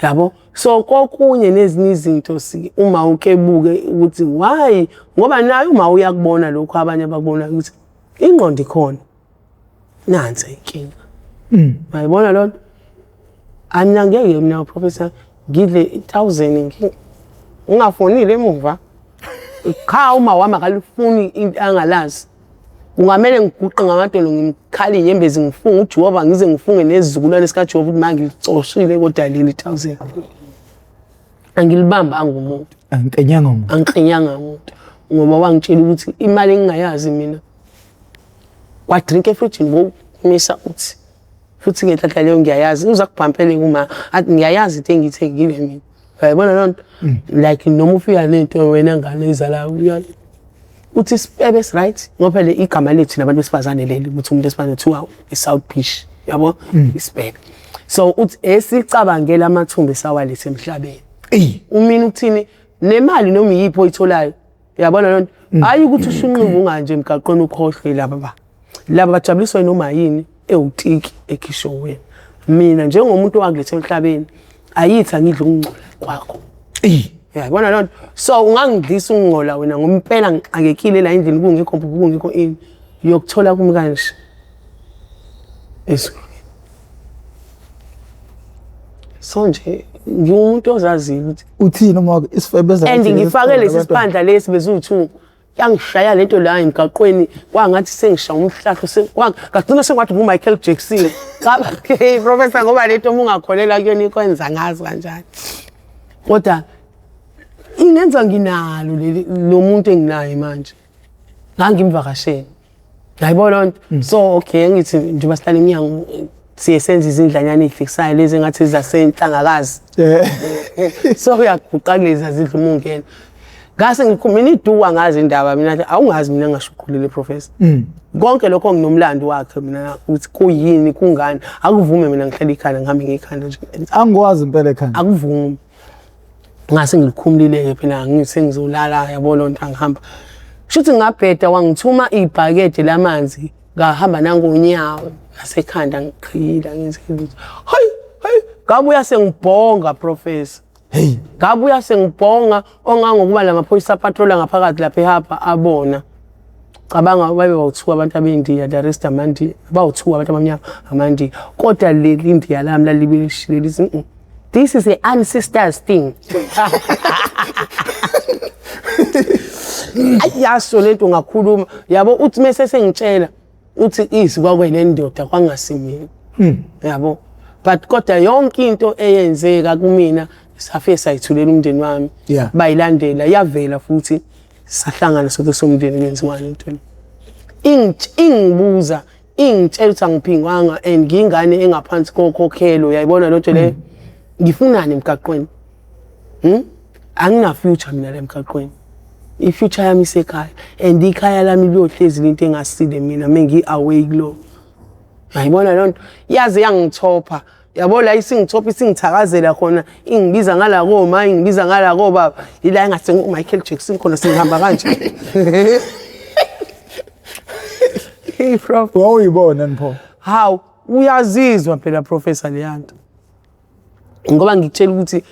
yabo. So kokunye nezinye izinto uma ukebuke ukuthi why, ngoba naye uma uyakubona lokho abanye abakubona ukuthi ingqondo ikhona, nansi inkinga. Uyayibona loo nto? Mina ngeke, mina, professor, ngidle i-1000 ngingafonile emuva. Cha, uma wami akalifuni into angalazi. Kungamele ngiguqe ngamadolo, ngimkhale inyembezi, ngifunge uJehova, ngize ngifunge nezizukulwane sikaJehova ukuthi manje ngilicoshile, kodwa leli 1000 angilibamba angumuntu. Angikenyanga umuntu. Angiklinyanga umuntu, ngoba wangitshela ukuthi imali engingayazi mina kwadrink efrijini bokumisa uthi futhi ngenhlanhla leyo ngiyayazi uza kubhampele kuma athi ngiyayazi into engiyithengile mina. Uyayibona loo nto? Like noma ufika nento wena ngane izalayo, uthi isipebe right, ngoba phela igama lethu nabantu besifazane leli, ukuthi umuntu wesifazane kuthiwa i-South Beach, yabo, isipebe. So uthi esicabangela amathumbu esawalethe emhlabeni. Eyi. Umina ukuthini nemali noma iyiphi oyitholayo, uyabona loo nto? Hayi ukuthi ushunqiwe unganje emgaqweni ukhohlwe laba ba laba bajabuliswa noma yini ewutiki ekhishwe wena. Mina njengomuntu owakuletha emhlabeni, ayithi angidle ukungcola kwakho. Eyi. Uyayibona loo nto? So ungangidlisa ukungcola wena ngompela, ngixakekile la endlini, kungekho mpuphu, kungekho ini, uyokuthola kumi kanje ezulwini. So nje ngiwumuntu ozaziyo ukuthi Uthini uma isifebe? And ngifake lesi siphandla lesi beziwu-two, yangishaya lento la emgaqweni, kwangathi sengishaya umhlahlo, ngagcina sengathi ngu-Michael Jackson. Hey professor, ngoba lento uma ungakholela kuyona ikwenza ngazi kanjani, kodwa ingenza nginalo leli lo muntu enginaye manje, ngangimvakashele, ngayibona loo nto. So okay, ngithi njengoba sihlala emnyango, siye senze izindlanyana ey'hlekisayo lezi engathi zasenhlangakazi. So uyaguqa kulezi zindlu uma ungena, ngase mina iduwa ngazi indaba mina, awungazi mina ngashuqulile, professor. Konke lokho nginomlando wakhe mina, ukuthi kuyini, kungani akuvume mina ngihlele ikhanda, ngihambe ngekhanda nje. Angikwazi impela ekhanda. Akuvumi. Ngase ngilikhumulile-ke phela, sengizolala, yabo loo nto. Angihamba shuthi ngabheda, wangithuma ibhakede lamanzi, ngahamba nangonyawo nasekhanda ngiqhiyila, ngenze lutho. Hayi hayi, ngabuya sengibhonga, professor. Hey. Ngabuya sengibhonga ongangokuba la maphoyisa apatrola ngaphakathi lapha ehamba abona. Cabanga, babe bawu-two abantu abeNdiya, the rest amaNdiya, bawu-two abantu abamnyama, amaNdiya, kodwa leli Ndiya lami lalibe lishile lithi, This is a ancestors thing." Ayaso lento ngakhuluma, yabo. Uthi mase sengitshela uthi izwi kwakwele ndoda kwangasimina, yabo. But kodwa yonke into eyenzeka kumina safike sayithulela umndeni wami. Bayilandela, yavela futhi sahlangana sonke somndeni, kwenziwani into le. Ingibuza, ingitshela ukuthi angiphingwanga and ngiyingane engaphansi kokhokhelo, uyayibona loo nto leyo? Ngifunani emgaqweni? Angina future mina la emgaqweni. I-future yami isekhaya and ikhaya lami liyohlezi lento engasile mina mengi-away kulo. Uyayibona loo nto? Yaze yangithopha, yabo, la isingithopha, isingithakazela khona, ingibiza ngala koma, ingibiza ngala kobaba, ila engase ngu-Michael Jackson khona, sengihamba kanje. Hey prof. Wawuyibona nipho? Hawu, uyazizwa phela, professor, leya nto, ngoba ngikutshela ukuthi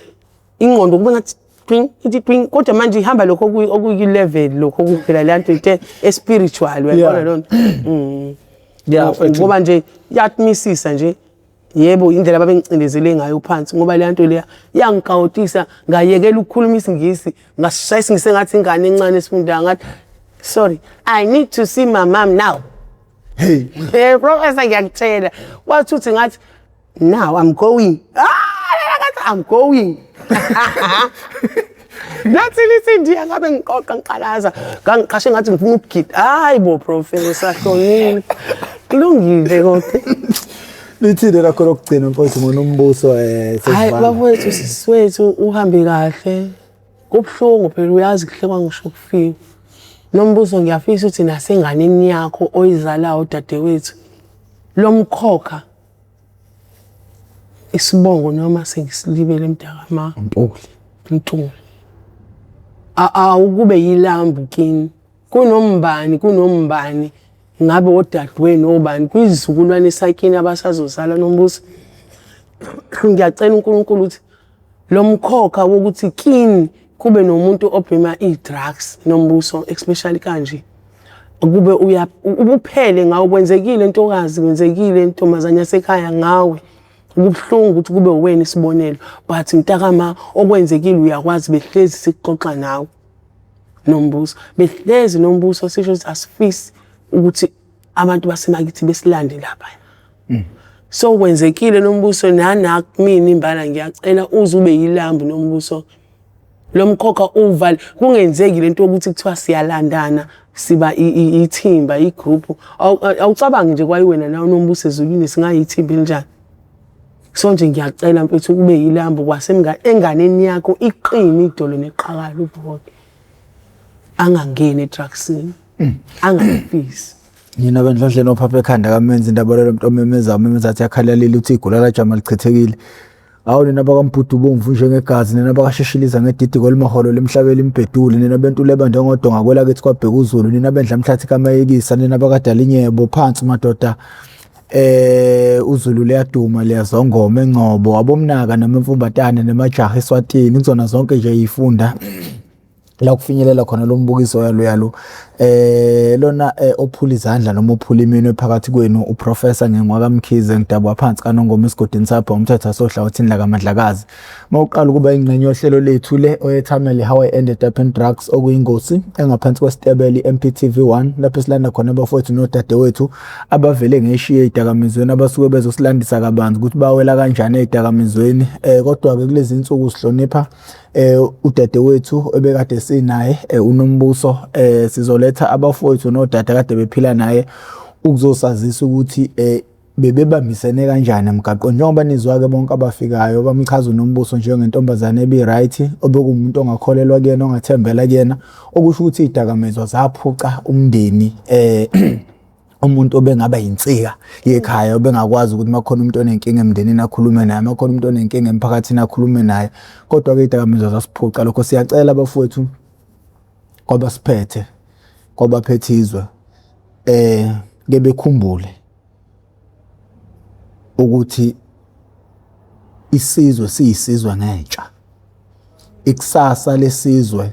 ingqondo kube ngathi twing, ithi twing, kodwa manje ihamba lokho okuyi-level lokho kuphela leya nto into e-spiritual, uyayibona loo nto? Yeah, mfethu. Ngoba nje yakumisisa nje, yebo, indlela ababengicindezele ngayo phansi, ngoba leya nto leya yangikawotisa, ngayekela ukukhuluma isiNgisi, ngasishaya isiNgisi engathi ingane encane esifundayo. Ngathi, "Sorry, I need to see my mom now." Hey. Eh professor, ngiyakutshela, wathi uthi ngathi, "Now I'm going." Ah, ngathi, "I'm going." Nathi lithi ndiya ngabe ngiqoqa ngiqalaza ngangiqashe ngathi ngifuna ukugida. Hayi bo professor hlonipha. Kulungile kodwa. Lithini lakho lokugcina mfowethu ngonombuso eh Hayi bafowethu sisi wethu uhambe kahle. Kubuhlungu phela uyazi kuhlekwa ngisho kufika. Nombuso ngiyafisa ukuthi nasenganeni yakho oyizalayo dadewethu lomkhokha isibongo noma sengisilibele mntakama. Ntuli. Ntuli. Awukube yilambu kini. Kunombani kunombani ngabe odadewenu obani kwizizukulwane sakini abasazozala nombuso. Ngiyacela uNkulunkulu ukuthi lo mkhokha wokuthi kini kube nomuntu obhema i-drugs nombuso especially kanje kube uya ubuphele ngawo kwenzekile ntokazi kwenzekile ntombazane yasekhaya ngawe kubuhlungu ukuthi kube uwena isibonelo but mntakama okwenzekile uyakwazi behlezi sikuxoxa nawe nombuso behlezi nombuso sisho ukuthi asifisi ukuthi abantu basemakithi besilande lapha so kwenzekile nombuso nanakumina imbala ngiyacela uze ube yilambu nombuso lo mkhokha uvale kungenzeki lento yokuthi kuthiwa siyalandana siba ithimba igroup awucabangi nje kwayiwena nawe nombuso ezulwini singayithimba elinjani so nje ngiyacela mfethu kube yilambu kwasemngane enganeni yakho iqine idolo neqhakala ubhode angangeni edrugsini angafisi. Nina bendlondleni ophapha ekhanda kamenzi indaba lelo muntu omemeza umemeza athi yakhalalile uthi igula lajama lichithekile. Awu nina bakambhudu bomvu njengegazi nina bakashishiliza ngedidi kolimaholo lemhlabeli imbheduli nina bentuleba njengodonga kwelakithi kwabhekuzulu nina bendla mhlathi kamayekisa nina bakadalinyebo phansi madoda uZulu liyaduma liyazongoma engcobo abomnaka namemfumbatane nemajaha eSwatini kuzona zonke nje izifunda la kufinyelela khona lo mbukiso yalo yalo lona ophula izandla noma ophula iminwe phakathi kwenu uProfessor Ngengwa kaMkhize ngidabuka phansi kaNongoma esigodini sapha umthetho asohlangothini lakaMandlakazi. Mawuqala ukuba ingxenye yohlelo lethu le oyethamele How I Ended Up in Drugs okuyingosi engaphansi kwesitebele i-MPTV1 lapho esilanda khona abafowethu nodadewethu abavele ngeshiye ey'dakamizweni abasuke bezosilandisa kabanzi ukuthi bawela kanjani ey'dakamizweni. Kodwa-ke kulezi nsuku sihlonipha udadewethu ebekade sinaye uNombuso sizoletha abafowethu nodade kade bephila naye ukuzosazisa ukuthi bebebambisene kanjani emgaqweni njengoba nizwa-ke bonke abafikayo bamchaza uNombuso njengentombazane ebi-right obekuwumuntu ongakholelwa kuyena ongathembela kuyena okusho ukuthi iy'dakamizwa zaphuca umndeni umuntu obengaba yinsika yekhaya obengakwazi ukuthi makhona umuntu onenkinga emndenini akhulume naye makhona umuntu onenkinga emphakathini akhulume naye kodwa-ke iy'dakamizwa zasiphuca lokho. Siyacela abafowethu kwabasiphethe kwabaphethe izwe ke bekhumbule ukuthi isizwe siyisizwe ngentsha ikusasa lesizwe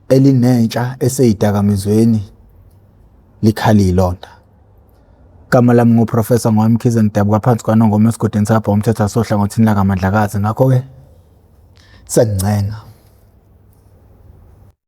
elinentsha eseyidakamizweni likhala ilonda. Igama lami nguProfessor Ngwayo Mkhize ngidabuka phansi kwaNongoma esigodini sabha umthetho asohlangothini lakaMandlakazi. Ngakho-ke sengincenga.